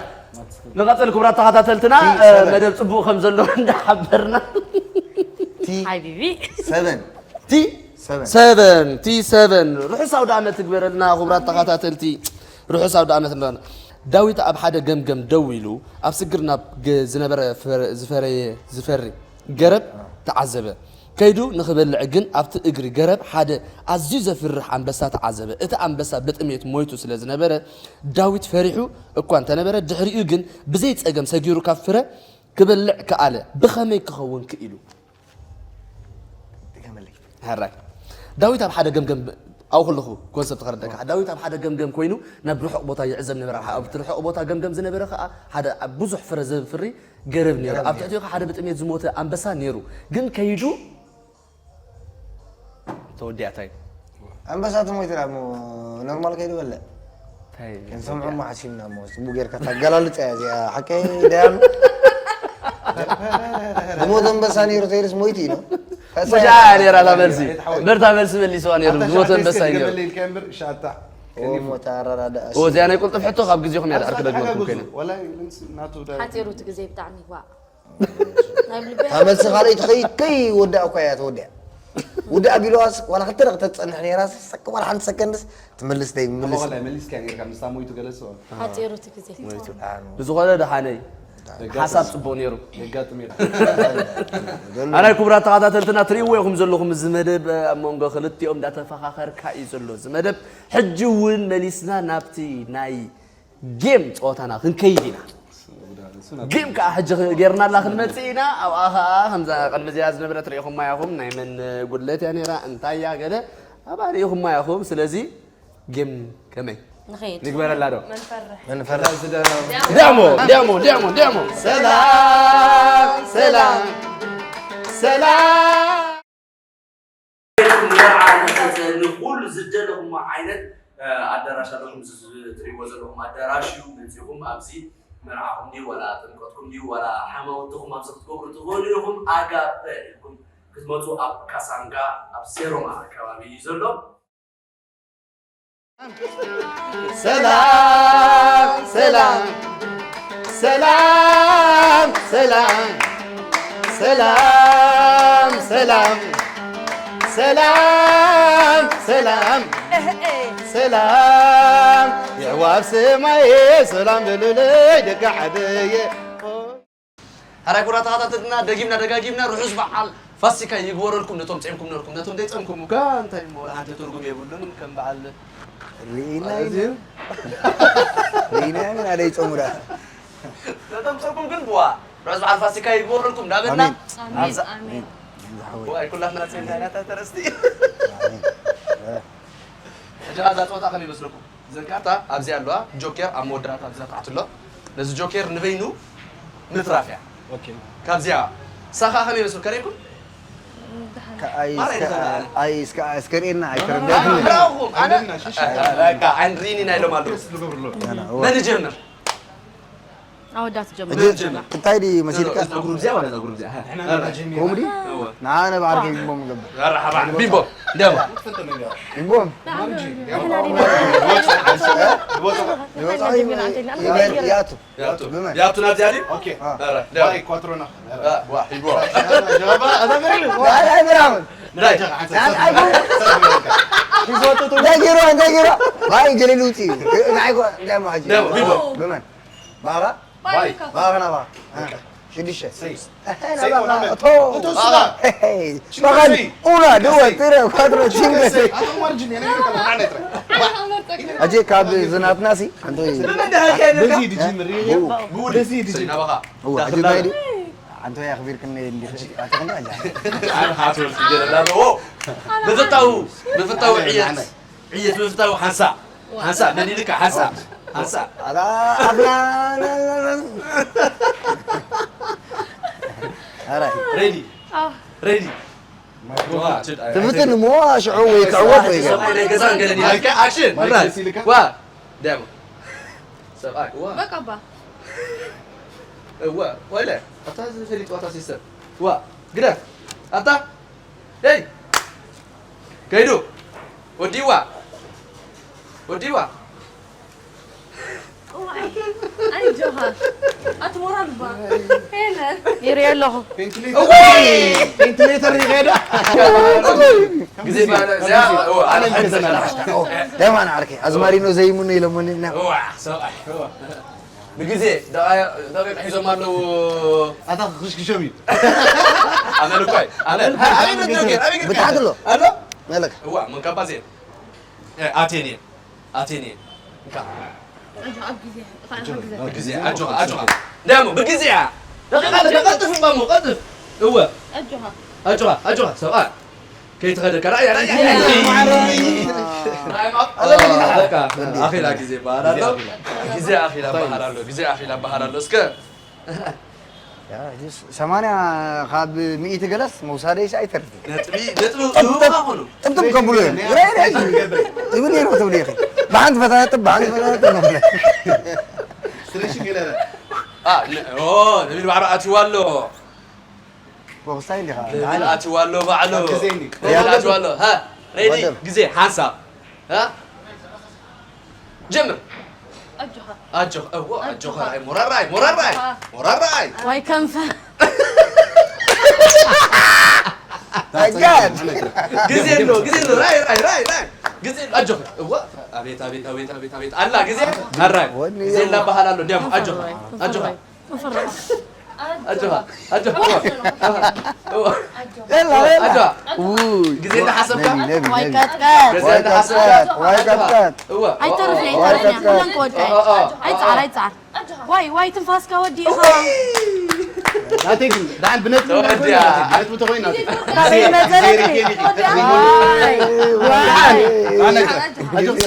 ንቐጽል ክቡራት ተኸታተልትና፣ ቲ እ፣ ሰበን። መደብ ጽቡቕ ከም ዘሎ እንዳሓበርና። ቲ ሓቢቢ። ሰበን። ቲ ሰበን። ሰበን፣ ቲ ሰበን። ርሑስ ኣውደ ዓመት ትግበረልና ክቡራት ተኸታተልቲ። ርሑስ ኣውደ ዓመት እንዳ-፣ ዳዊት ኣብ ሓደ ገምገም ደው ኢሉ ኣብ ስግር ናብ ገ-፣ ዝነበረ ፈረ-፣ ዝፈረየ፣ ዝፈሪ ገረብ ተዓዘበ። ከይዱ ንኽበልዕ ግን ኣብቲ እግሪ ገረብ ሓደ ኣዝዩ ዘፍርሕ ኣንበሳ ተዓዘበ። እቲ ኣንበሳ ብጥሜት ሞይቱ ስለ ዝነበረ ዳዊት ፈሪሑ እኳ እንተነበረ ድሕሪኡ ግን ብዘይ ጸገም ሰጊሩ ካብ ፍረ ክበልዕ ከኣለ። ብኸመይ ክኸውን ክኢሉ? ሕራይ። ዳዊት ኣብ ሓደ ገምገም፣ ኣብኡ ከለኹ ኮንሰፕት ከረደካ። ዳዊት ኣብ ሓደ ገምገም ኮይኑ ናብ ርሑቕ ቦታ ይዕዘብ ነበረ። ኣብቲ ርሑቕ ቦታ ገምገም ዝነበረ ከኣ ሓደ ብዙሕ ፍረ ዘፍሪ ገረብ ነይሩ። ገረብ ኣብ ነይሩ። ትሕቲኡ ከኣ ሓደ ብጥሜት ዝሞተ ኣንበሳ ነይሩ። ግን ከይዱ ተወዲኣታ እዩ። ኣንበሳ ተሞይቱ ደኣ እሞ ኖርማል ከይዱ በልዕ። እንታይ እዩ? ክንሰምዖ እሞ ሓሲብና እሞ፣ ጽቡቕ ጌርካ ታገላልጻ እያ እዚኣ። ሓቀይ ደኣ እሞ። ዝሞተ ኣንበሳ ነይሩ ተይልስ ሞይቱ እዩ ነው? ከሳ መጃ እያ። ነይራ እታ መልሲ። በርታ መልሲ መሊስዋ ነይሩ። ኣታ ዝሞተ ሸዓተ ኣንበሳ እስከ እዩ ነይሩ። ድገመለይ ኢልካ እምበር፣ ሸዓተ። ኦ፣ ሞታ ኣራዳ ደኣ። ኦ፣ እዚኣ ናይ ቁልጥፍ ሕቶ ካብ ግዜኹም እያ ድሓር ክደግመልኩም ሓጋግዙ። ኮይነ። ወላ ይምስ ናቱ ዳ-፣ ሓጺሩ እቲ ግዜ ብጣዕሚ ዋእ። ናይ ብልበይ እታ መልሲ ካልኣይ ትኸይድ ከይወዳእ እኳ እያ ተወዲኣ። ውዳእ ቢልዋስ ዋላ ክልተ ደቂቕ ተትጸንሕ ነይራ፣ ሰክ-፣ ዋላ ሓንቲ ሰከንድስ ትመልስ ደይ ምልስ። ኣቦ ከላይ መሊስካ ጌርካ ምስታ ሞይቱ ገለ ሰው። ሓጺሩ እቲ ግዜ። ሞይቱ። ኣኑ። ብዝኾነ ደሓነይ፣ ደጋጥም። ሓሳብ ጽቡቕ ነይሩ። የጋጥም እዩ። ኣናይ ክቡራት ተኸታተልትና ትርእይዎ ኢኹም ዘለኹም እዚ መደብ ኣብ መንጎ ክልቲኦም እንዳተፈኻኸርካ እዩ ዘሎ። እዚ መደብ ሕጂ እውን መሊስና ናብቲ ናይ ጌም ጸወታና ክንከይድ ኢና። ጌም ከዓ ሕጂ ጌርናላ ክንመጽእ ኢና። ኣብኣ ከዓ ከምዛ ቅድሚ እዚኣ ዝነበረት ርኢኹማ ኢኹም። ናይ መን ጉድለት እያ ነይራ? እንታይ እያ? ገለ ኣብኣ ርኢኹማ ኢኹም። ስለዚ ጌም ከመይ ንኸይድ። ንግበረላ ዶ? መንፈርሕ። መንፈርሕ። ዳሞ፣ ዳሞ፣ ዳሞ፣ ዳሞ። ሰላም፣ ሰላም፣ ሰላም። መርዓ ንኽእል ንኹሉ ዝደለኹሞ ዓይነት፣ እ፣ ኣዳራሽ ኣለኹም። እዚ ትርእይዎ ዘለኹም ኣዳራሽ እዩ። መጺኹም ኣብዚ መርዓኹም ድዩ ዋላ ጥምቀትኩም ድዩ ዋላ ሓማውትኹም ኣብዚ ክትገብሩ ትኽእሉ ኢኹም። ኣጋበ ኢልኩም ክትመጹ ኣብ ካሳንጋ ኣብ ሴሮማ ኣከባቢ እዩ ዘሎ። ሰላም፣ ሰላም፣ ሰላም፣ ሰላም፣ ሰላም፣ ሰላም፣ ሰላም፣ ሰላም፣ ሰላም፣ የሕዋት ሰማየ ሰላም በሉለይ ደቂ ዓደየ። ሓራይ ኩራ ተኸታተልትና ደጊምና ደጋጊምና ርሑስ በዓል ፋሲካ ይግበረልኩም። ነቶም ጸምኩም ነርኩም፣ ነቶም ዘይጸምኩም እኳ እንታይ እሞ ወላ ሓንቲ ትርጉም የብሉን። ከም በዓል ርኢና ኣዝዩ ኢና። ርኢና ኢና ደይ ጸሙ ደኣ። ነቶም ጸምኩም ግን ብዋ ርሑስ በዓል ፋሲካ ይግበረልኩም። እንዳበልና ኣሜን። ኣብዛ ኣሜን። ዝሓወይ። ዋይ ኩላትና ጸምና ኢና ተረስቲ። ኣሜን። ሕጂ እዛ ጸወታ ከመይ ይመስለኩም? እዘን ካርታ ኣብዚኣ ኣለዋ፣ ጆኬር ኣብ መወዳእታ ኣብዛ ታሕቲ ኣሎ። ነዚ ጆኬር ንበይኑ ምትራፍ እያ። ኦኬ። ካብዚኣ ሳኻ ከመይ ይመስል ከርእየኩም? ከኣይ ማራ እስከ-፣ ይተኸለ። ኣይ እስከ-፣ እስከ ርእየና ኣይተረዳእኩን። ኣነ፣ ኣነ፣ ኣነ፣ ኣነ፣ በቃ፣ ዓይን ሪኒ ናይ ሎም ኣለዉ። ደስ ዝገብርሎ። ያላ፣ እዋ። መን ይጀምር? ኣወዳት ጀምር። ሕጂ እንታይ ድዩ መሲልካ? እዛ ጉርብዚያ ዋላ እዛ ጉርብዚያ? ኮምዲ? እዋ። ንዓነ ብዓርከይ ቢምቦም ንገብር። መርሓባ፣ ቢምቦ፣ ደሞ። ቢምቦም። ይበል፣ ይኣቱ። ያቱ። ብመን? ያቱ ናብዚያ ድዩ? ኦኬ። ኣረ፣ ደሞ። ባይ ኳትሮና። ዋ፣ ሂቦ። ኣይ፣ ኣይ፣ ብራውን። ናይ። እንታይ ገይሩ፣ እንታይ ገይሩ? ባይ ገለ ልውጢ እዩ። ንዓይ ኮ-፣ እንታይ እሞ ሕጂ? ደሞ፣ ቢምቦ። ብመን? ባባ? ባይ። ባባ ናባ። ሽዱሽተ። ሰይ። እህ፣ ሰይ ናባ፣ ኦናመ። እቶ። እቶ ሱራ። ሄይ፣ ሄይ። ሽንገ ባኻን ሰይ። ኡና፣ ድወ፣ ሽንገ ሰይ። ትረ፣ ኳትሮ፣ ሽንገ ሽንገ ሰይ። ሰይ። ኣቶ ማርጅን፣ የኔ ነገር ከማን ነጥረ። ሕጂ ካብ ዝናትና ሲ፣ ኣንቶ ዩ። በዚ ድጅምር፣ ቡ-፣ ቡ-፣ በዚ ድጅምር። ናባኻ። እዋ፣ ሕጂ ዳኽላ። እንታይ ድዩ? ኣንቶ ያኽቢርክኒ እንዲህ፣ ኣንቶ ከንዲ ኣላ። ኣነ ሃቶ ጀለላ፣ ኦ። ብፍታው፣ ብፍታው ኣነ፣ ዕየት። ኣነ። ዕየት ብፍታው ሓንሳ። ሓንሳ፣ መን ኢልካ? ሓንሳ። ሓንሳ። ኣላ፣ ኣብላ፣ ና፣ ና፣ ና። ኣራይ። ሬዲ። ኣዎ። ሬዲ። ትፍትን እሞ ሽዑ ወይ ክዕወት ወይ ገለ። ሰብኣይ ናይ ገዛን ገለን ኢልካ ኣክሽን። ምራይ። ዋ። ደሞ። ሰብኣይ። ዋ። በቃ እባ። እዋ። ወይለ። ኣታ ዝፈሊጥ ዋታ ሲስተር። ዋ። ግደፍ። ኣታ። ሄይ። ከይዱ። ወዲዋ። ወዲዋ። እዋይ፣ ኣይ ጆሃር፣ ኣቲ ሞራል እባ። ሄለን። ይሪኦ ኣለኹ። ፔንትሌተር፣ ፔንትሌተር ይኸዳ። ግዜ ባለ እዚኣ፣ እዋ፣ ኣነ ኣነ ልክዘና። ደማን ዓርከይ፣ ኣዝማሪኖ ዘይሙኖ ኢሎሞኒ እና። እዋ፣ ሰብኣይ፣ እዋ። ብግዜ ደቓ-፣ ደቂቕ ሒዞም ኣለዉ። ኣታ ክሽክሾም እዩ። ኣመል እኮ እዩ። ኣመል። ኣበይ ነጆ ግን? ኣበይ ግን? ብታሕቲ ኣሎ። ኣሎ? መለካ። እዋ፣ መንካባ ዜ-፣ እ፣ ኣቴንየ። ኣቴንየ። እንካ። ኣጆኻ፣ ኣብ ግዜ፣ እኻ፣ እኻ ግዜ። ብግዜ፣ ኣጆኻ፣ ኣጆኻ። ደሞ፣ ብግዜ እያ። ደቂቕ ኣለካ፣ ቀልጥፍ እባ እሞ፣ ቀልጥፍ። እወ። ኣጆኻ። ኣጆኻ፣ ኣጆኻ፣ ሰብኣይ። ከይትኸደካ፣ ራእያ፣ ራእያ፣ ራእያ። ራእያ። ራእያ፣ ማ-፣ ኣለካ፣ ኣኺላ ግዜ በሃል ኣሎ። ግዜ ኣኺላ በሃል ኣሎ። ግዜ ኣኺላ በሃል ኣሎ። እስከ። ያ፣ ጅስ-፣ ሰማንያ ካብ ሚእቲ ገለስ መውሳደይስ ኣይተርፍን። ነጥቢ፣ ነጥቢ ጥብጥብ፣ እህቡ ኣኹሉ። ጥብጥብ ከብሉ እዮም። ራይ፣ ራይ፣ ይብል ነይሩ ትብሉ ኢኺ። ብሓንቲ ፈታጥብ፣ ብሓንቲ ፈታጥብ ነው ብለ። ስትሬሽን ገለ ረ። አ፣ ነ-፣ ኦ፣ ነቢል ባዕሉ ኣትዩ ኣሎ። ቦክስታይ እንዲኻ። ነቢል ኣትዩ ኣሎ ባዕሉ። ኣብ ግዜ እንዲ። ነቢል ኣትዩ ኣሎ። ሃ፣ ሬዲ፣ ወደም። ግዜ፣ ሓንሳብ። ها؟ جمر. أجوها. أجوها. أيوة، أجوها. أجوها. أي مرة راي، مرة راي. أجوها. مرة راي. واي كنفة. أجاد. ግዜ ኣሎ፣ ግዜ ኣሎ። ራይ፣ ራይ፣ ራይ፣ ራይ። ግዜ ኣሎ። ኣጆኻ። እዋ፣ ኣቤት፣ ኣቤት፣ ኣቤት፣ ኣቤት፣ ኣቤት። ኣላ ግዜ። ኣራይ። ወኒ ግዜ የው። እናበሃል ኣሎ። እንዲያም ኣጆኻ። ኣጆኻ። ኣጆኻ፣ ኣጆኻ። የላ፣ የላ። ኣጆኻ። ውይ። ግዜ እናሓሰብካ? ነቢ፣ ነቢ፣ ዋይ ነቢ። ቀጥቀጥ። ግዜ ዋይ እናሓሰብካ? ቀጥቀጥ፣ ዋይ ኣጆኻ። ቀጥቀጥ። እወ። ኣይተርፍ፣ ዋይ ኣይተርፍ። ቀጥቀጥ። ኩለን ክወድቃ። ኦ፣ ኦ፣ ኦ። ኣይጻዓር፣ ኣይጻዓር። ዋይ፣ ዋይ፣ ትንፋስካ ወዲእኻ። ናተይ ግን፣ ደሓን ብነጥቢ ተወዲኣ። ናተይ፣ ብነጥቢ ተኾይኑ ናተይ። ካበይ መዘለኪ? ግዜ ርኬብ እዩ። ዋይ፣ ዋይ። ኣነ፣ ኣጆኻ።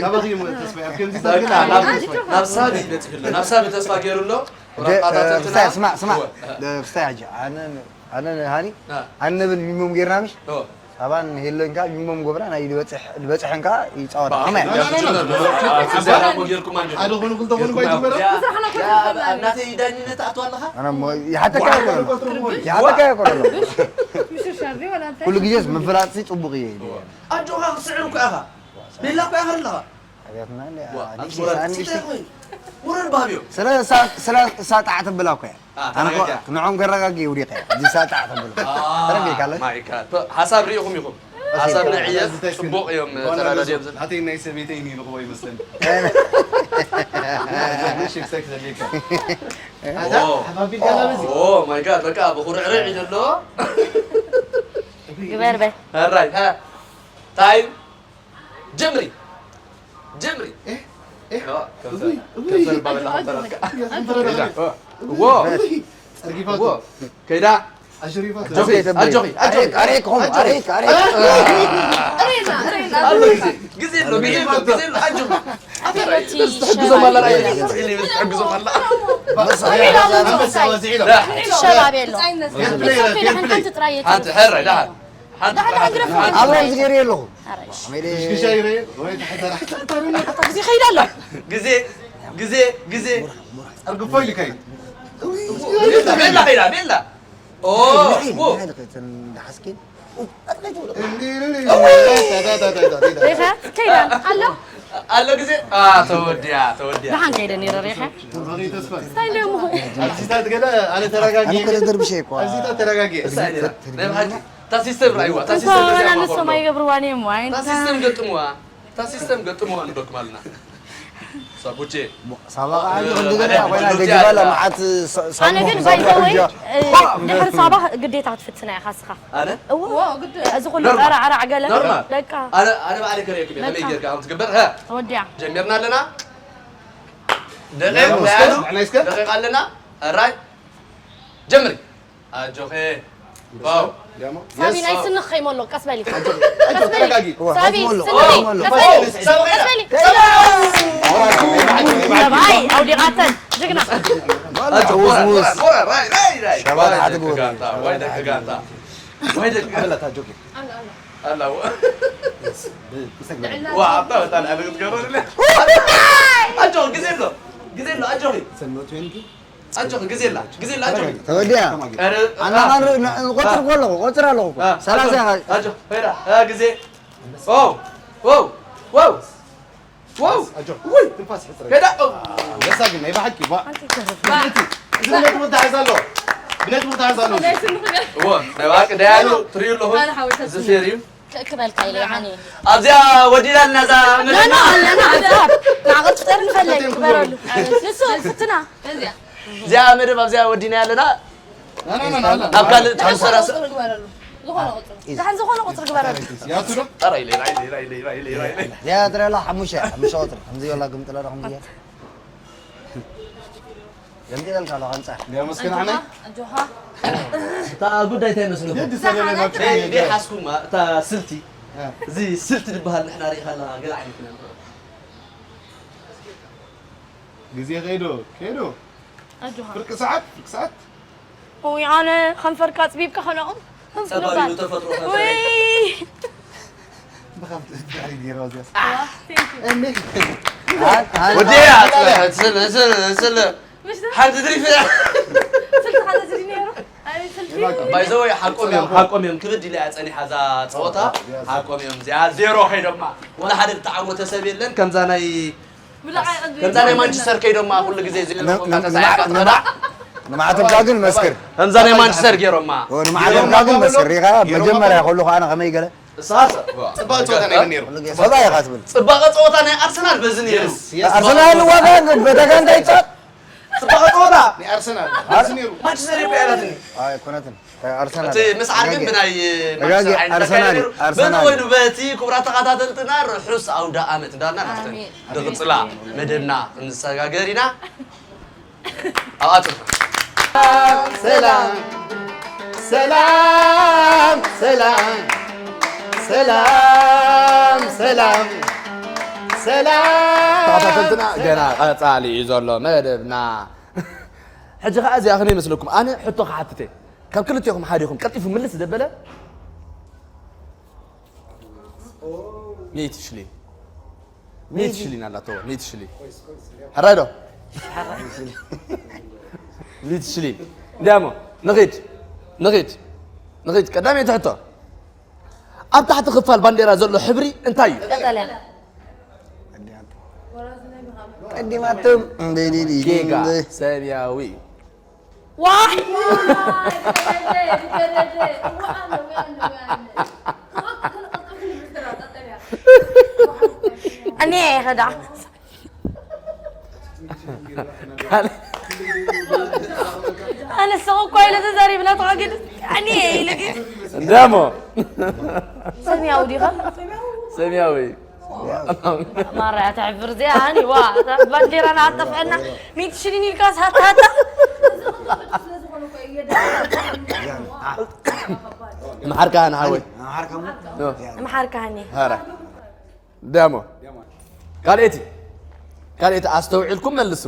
ካባኺ እሞ ተስፋ፣ ኣብ ከምዚ በቃ፣ ናብ፣ ተስፋ። ናብ ሳቢ በፂሑ ኣሎ። ናብ ሳቢ ተስፋ ገይሩ ኣሎ። ደ-፣ ወረቃታት እ፣ እንትና? ክስታይ፣ ስማዕ፣ ስማዕ። እወ። እ፣ ክስታይ፣ ኣነ፣ ኣነ ንሃኒ፣ እ። ኣነ ንብል ሚሞም ጌርና ምሽ? እወ። ሳባን ሄለን ከኣ ሚሞም ጎብራ ናይ ዝበጽሕ፣ ዝበጽሐን ከኣ ይጻወታ። በቃ፣ ከመይ? ያ፣ ያ፣ ያ፣ ያ፣ ያ፣ ያ፣ ያ፣ ጌርኩም ኣንድ። ሓደ ኾኑ ክልተ ኾኑ ጌርኩም ባይትግበራ? ኣንድ። ያ፣ ያ፣ ኣብ ናተይ ዳኝነት ኣትዋ ኣለኻ? ኣነ እሞ ይሓተካ ዋ፣ ይኮነ። ዋ፣ ይሓተካ ይኮነ። ምሽ ሻርዲ ወላ እንታይ? ኩሉ ግዜስ ምፍላጥሲ ጽቡቕ እዩ። እወ። ኣጆኻ ክትስዕር እኮ ኢኻ። ቤላ እኮ ኢኻ ኣለኻ። ኣብያትና እንደ ዋ፣ ኣንሺ፣ ኣትሞራ ኣንሺ። ጽደቅ ወይ? ውረድ ባህብዮ። ስለ እሳ፣ ስለ እሳ ጣዕ ተብላ እኮ እያ። አ፣ ኣነ እኮ ተረጋጊያ። ንዖም ከረጋጊ ውዲቀ እያ። እዚ እሳ ጣዕ ተብላ። አ፣ ተረጋጊካ ኣለ? ማይ ጋድ። ቶ፣ ሓሳብ ርኢኹም ኢኹም። እሺ። ሓሳብ ንዕየት እዚ እንታይ ጽቡቕ እዮም፣ ሆነ ተረዳድዮም ነዞ፣ ዝብል። ናተይ ናይ ሰበይተይ እዩ ንልኽቦ ይመስለኒ። ኣይ፣ ነ- ምሽ ክሰክ ዘሊካ። ኣዛ ኦ። ሓፋፊልካ ላ በዚ። ኦ፣ ማይ ጋድ፣ በቃ ብኹርዕርዕ እዩ ዘሎ። ግበር በል። ሕራይ፣ ሃ። ታይም። ጀምሪ። ጀምሪ። ኤህ፣ ኤህ፣ ኦ፣ ከንፈር፣ እውይ፣ እውይ። ከንፈር ባበላ ከንፈር ኣትካ። እውይ። ዎ። እውይ። ጸርጊፋቶ። ዎ። ከይዳ። ኣሽሪፋቶ። ኣጆኺ፣ ኣጆኺ፣ ኣጆኺ። ኣሬክ፣ ኣሬክ፣ ኾም፣ ኣጆኺ። ኣሬክ፣ ኣሬክ። ኣሬና፣ ኣሬና። ኣሎ ግዜ፣ ግዜ ኣሎ፣ ግዜ ኣሎ፣ ግዜ ኣሎ፣ ኣጆኺ። ኣቲ ትሕግዞም ኣላ፣ ራእይ፣ ትሕግዞም ኣላ። በሳ፣ ኣንበሳ፣ ኣንበሳ፣ ወዚዒ ኢሎም። ዳ። ሸባብ የሎ። ፌር ፕሌይ፣ ፌር ፕሌይ። ሓንቲ ጥራይ እየ ሓንቲ፣ ሕራይ፣ ዳሓን። ሓንቲ፣ ደሓን፣ ደሓን፣ ሓንቲ፣ ግረፍ። ሓንቲ። ኣብኡ ዝገይር ኣለኹ። ኣረ፣ እሺ። ኣሜን። ሽሻ ይረየ፣ ወይ ታሕተ ራሕታ ታሩና። ኣታ ግዜ ይኸይድ ኣሎ። ግዜ፣ ግዜ፣ ግዜ። ኣርግፎ ኢልካዩ። ቤላ፣ ቤላ፣ ቤላ። ኦ፣ ናይ፣ ናይ፣ ዎ። ናይ፣ ናይ፣ እተን ደሓስኪን። ኡ፣ ኣጥቂቱ። እንዲ፣ እንዲ፣ እንዲ። ሪኻ? ከይዳ። ኣሎ? ኣሎ ግዜ? ኣ፣ ተወዲያ፣ ተወዲያ። ደሓን ከይደ ነይረ ሪኻ? ተስፋ። እንታይ ኢለ እሞ? ኣብዚታት ገለ ኣነ ተረጋጊ። ኣነ እኮ ተደርብሸ እኮ። ኣብዚታት ተረጋጊ። እሳ ኢለ። ናይ ብሓቂ። እታ ሲስተም ራእይዋ፣ እታ እንኳን ሲስተም እዚኣ ንሶም ማኾሎ። ኣይገብርዋን እዮም፣ ዋይ፣ እታ እንታይ? ሲስተም ገጥምዋ፣ እታ ሲስተም ገጥምዋ ንበኩም ኣለና። ሳቡቼ። ሳባ ከዓ እ፣ ክንዲ ገለ ኣነ ኮይና ብዙ ደጊፋ ኣላ፣ እያ። መዓት ሳ-፣ ኣነ ግን ሳሙና ባይ ዘ ወይ፣ ሳሙና እ፣ ባ-፣ ድሕሪ ሳባ ግዴታ ክትፍትና ኢኻ እስኻ። ኣነ? እዎ። እዎ፣ ግድ። እዚ ኩሉ ኖርማል። ጠራዕራዕ ገለ፣ ኖርማል። በቃ። ኣነ፣ ኣነ ባዕለይ ከርእየኩም እየ፣ ከመይ በቃ። ጌርካ ከም ትግበር፣ ሀ? ተወዲኣ። ጀሚርና ኣለና። ደቂቕ ኖርማል። ኣለና። እስከ፣ ንዕና እስከ። ደቂቕ ኣለና። ኣራይ። ጀምሪ። ኣጆኸ። ዋው። ዳሞ። ሳቢ፣ የስ። ናይ ስንኽ ከይመሎ፣ ቀስ በሊ። ኣጆ፣ ኣጆ፣ ቀስ በሊ። ተረጋጊ። ሳቢ፣ ዋ፣ ስንኺ፣ ዋ፣ ቀስ በሊ። ዋ፣ ቀስ በሊ። ሰብኣይ፣ ኣውዲቓተን። ጅግና። ኣጆ፣ ሞራል፣ ሞራል፣ ሞራል፣ ራይ፣ ራይ፣ ራይ። ሸባል ዋይ፣ ሓድጉ። ደቂ ጋንታ፣ ዋይ፣ ደቂ ጋንታ። ወይ ደቂ ኣላ ታጆኪ ኣላ ኣላ ኣላ ዋ ኣታ በጣም ኣለ ክትገሮ ኣለ ኣጆ ግዜ ኣሎ ግዜ ኣሎ ኣጆ ሰኖ ትዌንቲ ኣጆ ግዜ ኣላ ግዜ ኣላ ኣጆ ተወዲያ ኣረ ኣና ማን ቆጽር ኮሎ ቆጽር ኣለኹ ሰላሳ ኣጆ ሄራ ግዜ ኦ ኦ ኦ ዋው! ኣጆ፣ ውይ! ትንፋስ ሕጽረኒ። ከዳ! ኦ! ኣንበሳ ግን ናይ ብሓቂ፣ ባ! ሓንቲ ትንፋስ። ብነቲ፣ እዚ ብነቲ ምትሓዝ ኣሎ። ብነቲ ምትሓዝ ኣሎ። ናይ ስኒ ክደ- እዎ፣ ናይ ብሓቂ፣ ደያኑ፣ ትርእዩ ኣለኹም? ኣነ ሓወይ፣ እዚ ፌር እዩ። ክእክበልካ ኢለ፣ ያኒ። ኣብዚኣ ወዲና ኣለና፣ እዛ ኖ፣ ኖ፣ መደብ። ኣለና፣ ኣብዚኣ። ንዓቕል ፍጠር ንፈለግ፣ ግበረሉ። ንሱ፣ ፍትና። እዚኣ። እዚኣ መደብ ኣብዚኣ ወዲና ኣለና። ናብ ካልእ ትሕሰራ ሰብ። ዝኾነ ቁፅሪ ግበረሉ። ደሓን ዝኾነ ቁፅሪ ግበረሉ። ያቱ ዶ? ኧረ ኢለ፣ ኢለ፣ ኢለ። እዚኣ ጥረ ኣላ ሓሙሽተ፣ ሓሙሽተ ቁፅሪ። ከምዚ ወላ ግምጥላ ዶ ከምዚ እያ? ገምጢለልካ ኣለኹ ኣንፃር። እንዲያ መስከን ኣነ? ኣጆኻ። እታ ጉዳይ እንታይ መስለኩም? ግዲ ሰለለ ናብቲ ናይ ከይደ። ናይ ሓስኩማ፣ እታ ስልቲ። እ። እዚ ስልቲ ዝበሃል ንሕና ርኢኻና ገለ ዓይነት ኢና ንሪኦ። ግዜ ከይዶ፣ ከይዶ። ኣጆኻ። ፍርቂ ሰዓት፣ ፍርቂ ሰዓት። ውይ ኣነ ከንፈርካ ኣፅቢብካ ከለኦም ጸባብ እዩ ተፈጥሮ ከንፈር። ውይ ብኸምቲ ትፍዕሪ ገይሮ እዚያስ። ወዲያ ስለ ስለ ስለ ሓንቲ ድሪፍ ስልቲ ሓደ ዝዲ ነይሩ። ኣይ ስልቲ ባይዘወይ ሓቆም እዮም ሓቆም እዮም ክብድ ኢለ እያ ጸኒሓ እዛ ጸወታ ሓቆም እዮም እዚኣ ዜሮ ከይዶማ ወላ ሓደ ዝተዓወተ ሰብ የለን ከምዛ ናይ ከምዛ ናይ ማንቸስተር ከይዶማ ኩሉ ግዜ ንማዕተብካ ግን መስክር ከምዛ ናይ ማንቸስተር ገይሮማ ንማዕተብካ ግን መስክር ሪኻ መጀመርያ ከሉ ከዓነ ከመይ ገለ ጽባቕ ጸወታ ናይ ነይሩ ሰብኣ ኢኻ ትብል ጽባቐ ጸወታ ናይ ኣርሰናል በዚ ነይሩ ኣርሰናል ዋጋ በተጋ እንታይ ይጻወት ጽባቐ ጸወታ ናይ ኣርሰናል በዚ ነይሩ ማንቸስተር ይበያላትኒ ኣይኮነትን ኣርሰናል እቲ ምስዓር ግን ብናይ ማንቸስተር ዓይነት ኣርሰናል እዩ። በዚ ኣርሰናል ኮይኑ በቲ ክቡራት ተኸታተልትና ርሑስ ኣውደ ኣመት እንዳልና ናፍተን ኣሜን። ድቕፅላ መደብና ክንሰጋገር ኢና ኣብኣቱ ሰላም ሰላም ሰላም ሰላም ሰላም ሰላም ተኸታተልትና ገና ቀፃሊ እዩ ዘሎ መደብና ሕጂ ከዓ እዚኣ ከመይ ይመስለኩም ኣነ ሕቶ ክሓትተ ካብ ክልቴኹም ሓዲኹም ቀልጢፉ ምልስ ደበለ ሚእቲ ሽሊን ሚእቲ ሽሊን ኣላቶ ሚእቲ ሽሊን ሕራይ ዶ ሚእቲ ሽሊን እንዲያሞ ንኺድ ንኺድ ንኺድ ቀዳመይቲ ሕቶ ኣብ ታሕቲ ክፋል ባንዴራ ዘሎ ሕብሪ እንታይ እዩ ቀጠልያ ቀዲማቶም ጌጋ ሰማያዊ እዩ ዋይ እኔ ይኸዳ ኣነ ስቕ እኳ ኢለ ተዛሪብና ተዋግድ እኔ ኢለ ግን እንደሞ ሰሚያዊ ዲኻ ሰሚያዊ ማራ እያ ተሕፍር እዚኣ ሃኒ ዋ እታ ባንዴራና ኣጠፍአና ሚእቲ ሽሊን ኢልካስ ሃታ ሃታ ምሓርካ ሃኒ ሓወይ ምሓርካ ሃኒ ሃራ ዳሞ ካልኤቲ ካልኤቲ ኣስተውዒልኩም መልሱ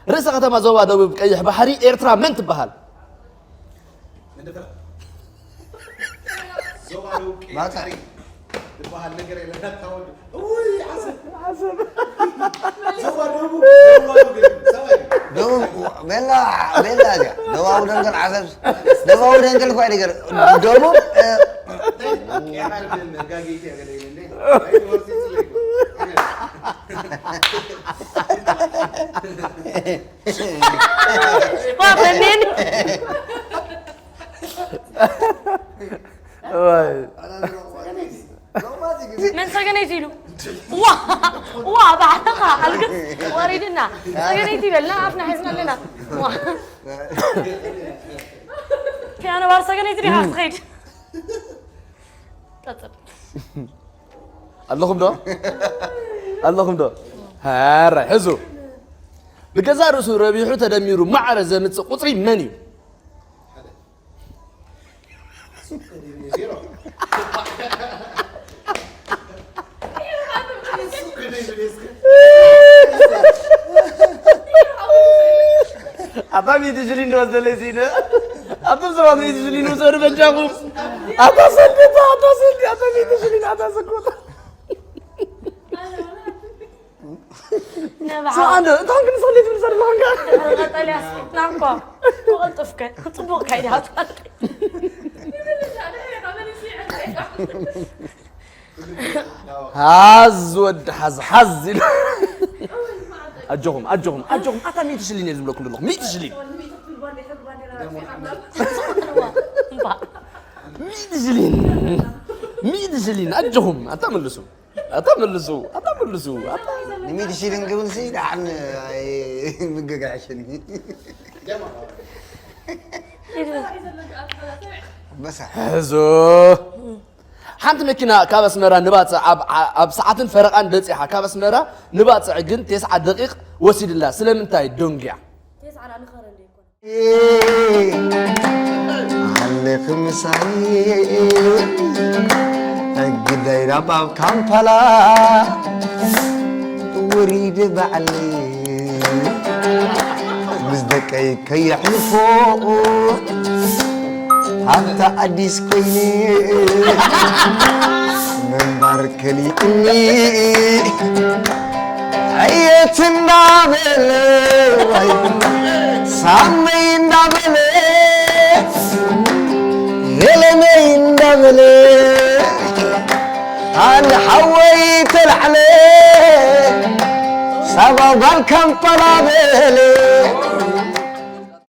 ርእሰ ከተማ ዞባ ደቡብ ቀይሕ ባሕሪ ኤርትራ መን ትበሃል ዞባ ደቡብ ቀይሕ ባሕሪ ዝበሃል ነገር የለን። ኣታ ወዲ። እውይ ዓሰብ። ዓሰብ። ዞባ ደቡብ ደቡባዊ ገ- ሰብኣይ። ደቡብ ቤላ ቤላ እዚኣ ደቡባዊ ደንገል ዓሰብ ደቡባዊ ደንገል እኳ ነገር ደቡብ እ፣ ያ ዓረብ ነን፣ ጋጌ ኢትያ ገለ ኢለኒ። ኣይ፣ ወርሲ ጽለይ። ዋፈኔን ወይ መን ሰገነይት ኢሉ ዋ ዋ ባዕልኻ ኣልግስ ወሪድና ሰገነይቲ ይበልና ኣፍና ሒዝና ኣለና ዋ ፒያኖ ባር ሰገነይቲ ዲኻ ክትኸይድ ቀጽል ኣለኹም ዶ ኣለኹም ዶ ሃራይ ሕዙ ብገዛእ ርእሱ ረቢሑ ተደሚሩ ማዕረ ዘምፅእ ቁፅሪ መን እዩ ኣታ ሚእቲ ሽሊን ድወስደለይ ሲነ ኣቶም ሰባት ሚእቲ ሽሊን ውሰዱ በጃኹም ኣታ ሰልዲ ኣታ ሰልዲ ኣታ ሚእቲ ሽሊን ኣታ ሰኮታ ነብዓ ሰኣንዶ እንታይ ግን ሰልዲ ትብል ዘለኻ ቀጠልያ ናኳ ክቕልጥፍከ ጽቡቕ ካይዳ ሓዝ ወዲ ሓዝ ሓዝ ኢሉ ኣጆኹም ኣጆኹም ኣጆኹም ኣታ ሚእቲ ሽሊን እየ ዝብለኩም ዘለኹ ሚእቲ ሽሊን ሚእቲ ሽሊን ሚእቲ ሽሊን ኣጆኹም ኣታ መልሱ ኣታ መልሱ ኣታ መልሱ ኣታ ንሚእቲ ሽሊን ክብል ሲ ደሓን ኣይምገጋሕሽኒ በሳ ሕዞ ሓንቲ መኪና ካብ ኣስመራ ንባፅዕ ኣብ- ኣብ ሰዓትን ፈረቓን በፂሓ ካብ ኣስመራ ንባፅዕ ግን ተስዓ ደቂቕ ወሲድላ ስለምንታይ ደንጉያ ተስዓና ንኸረ እንደ ይኮነ ኣለኺ ምሳይ ግዳይ ናብ ኣብ ካምፓላ ወሪደ ባዕለይ ምስ ደቀይ ከየሕልፎ ኣብታ ኣዲስ ኮይነ ምንባር ከሊእኒ ዕየት እንዳበለ ሳመይ እንዳበለ የለነይ እንዳበለ ኣነ ሓወይ ተላዕለ ሳባ ጓል ካምፓላ በለ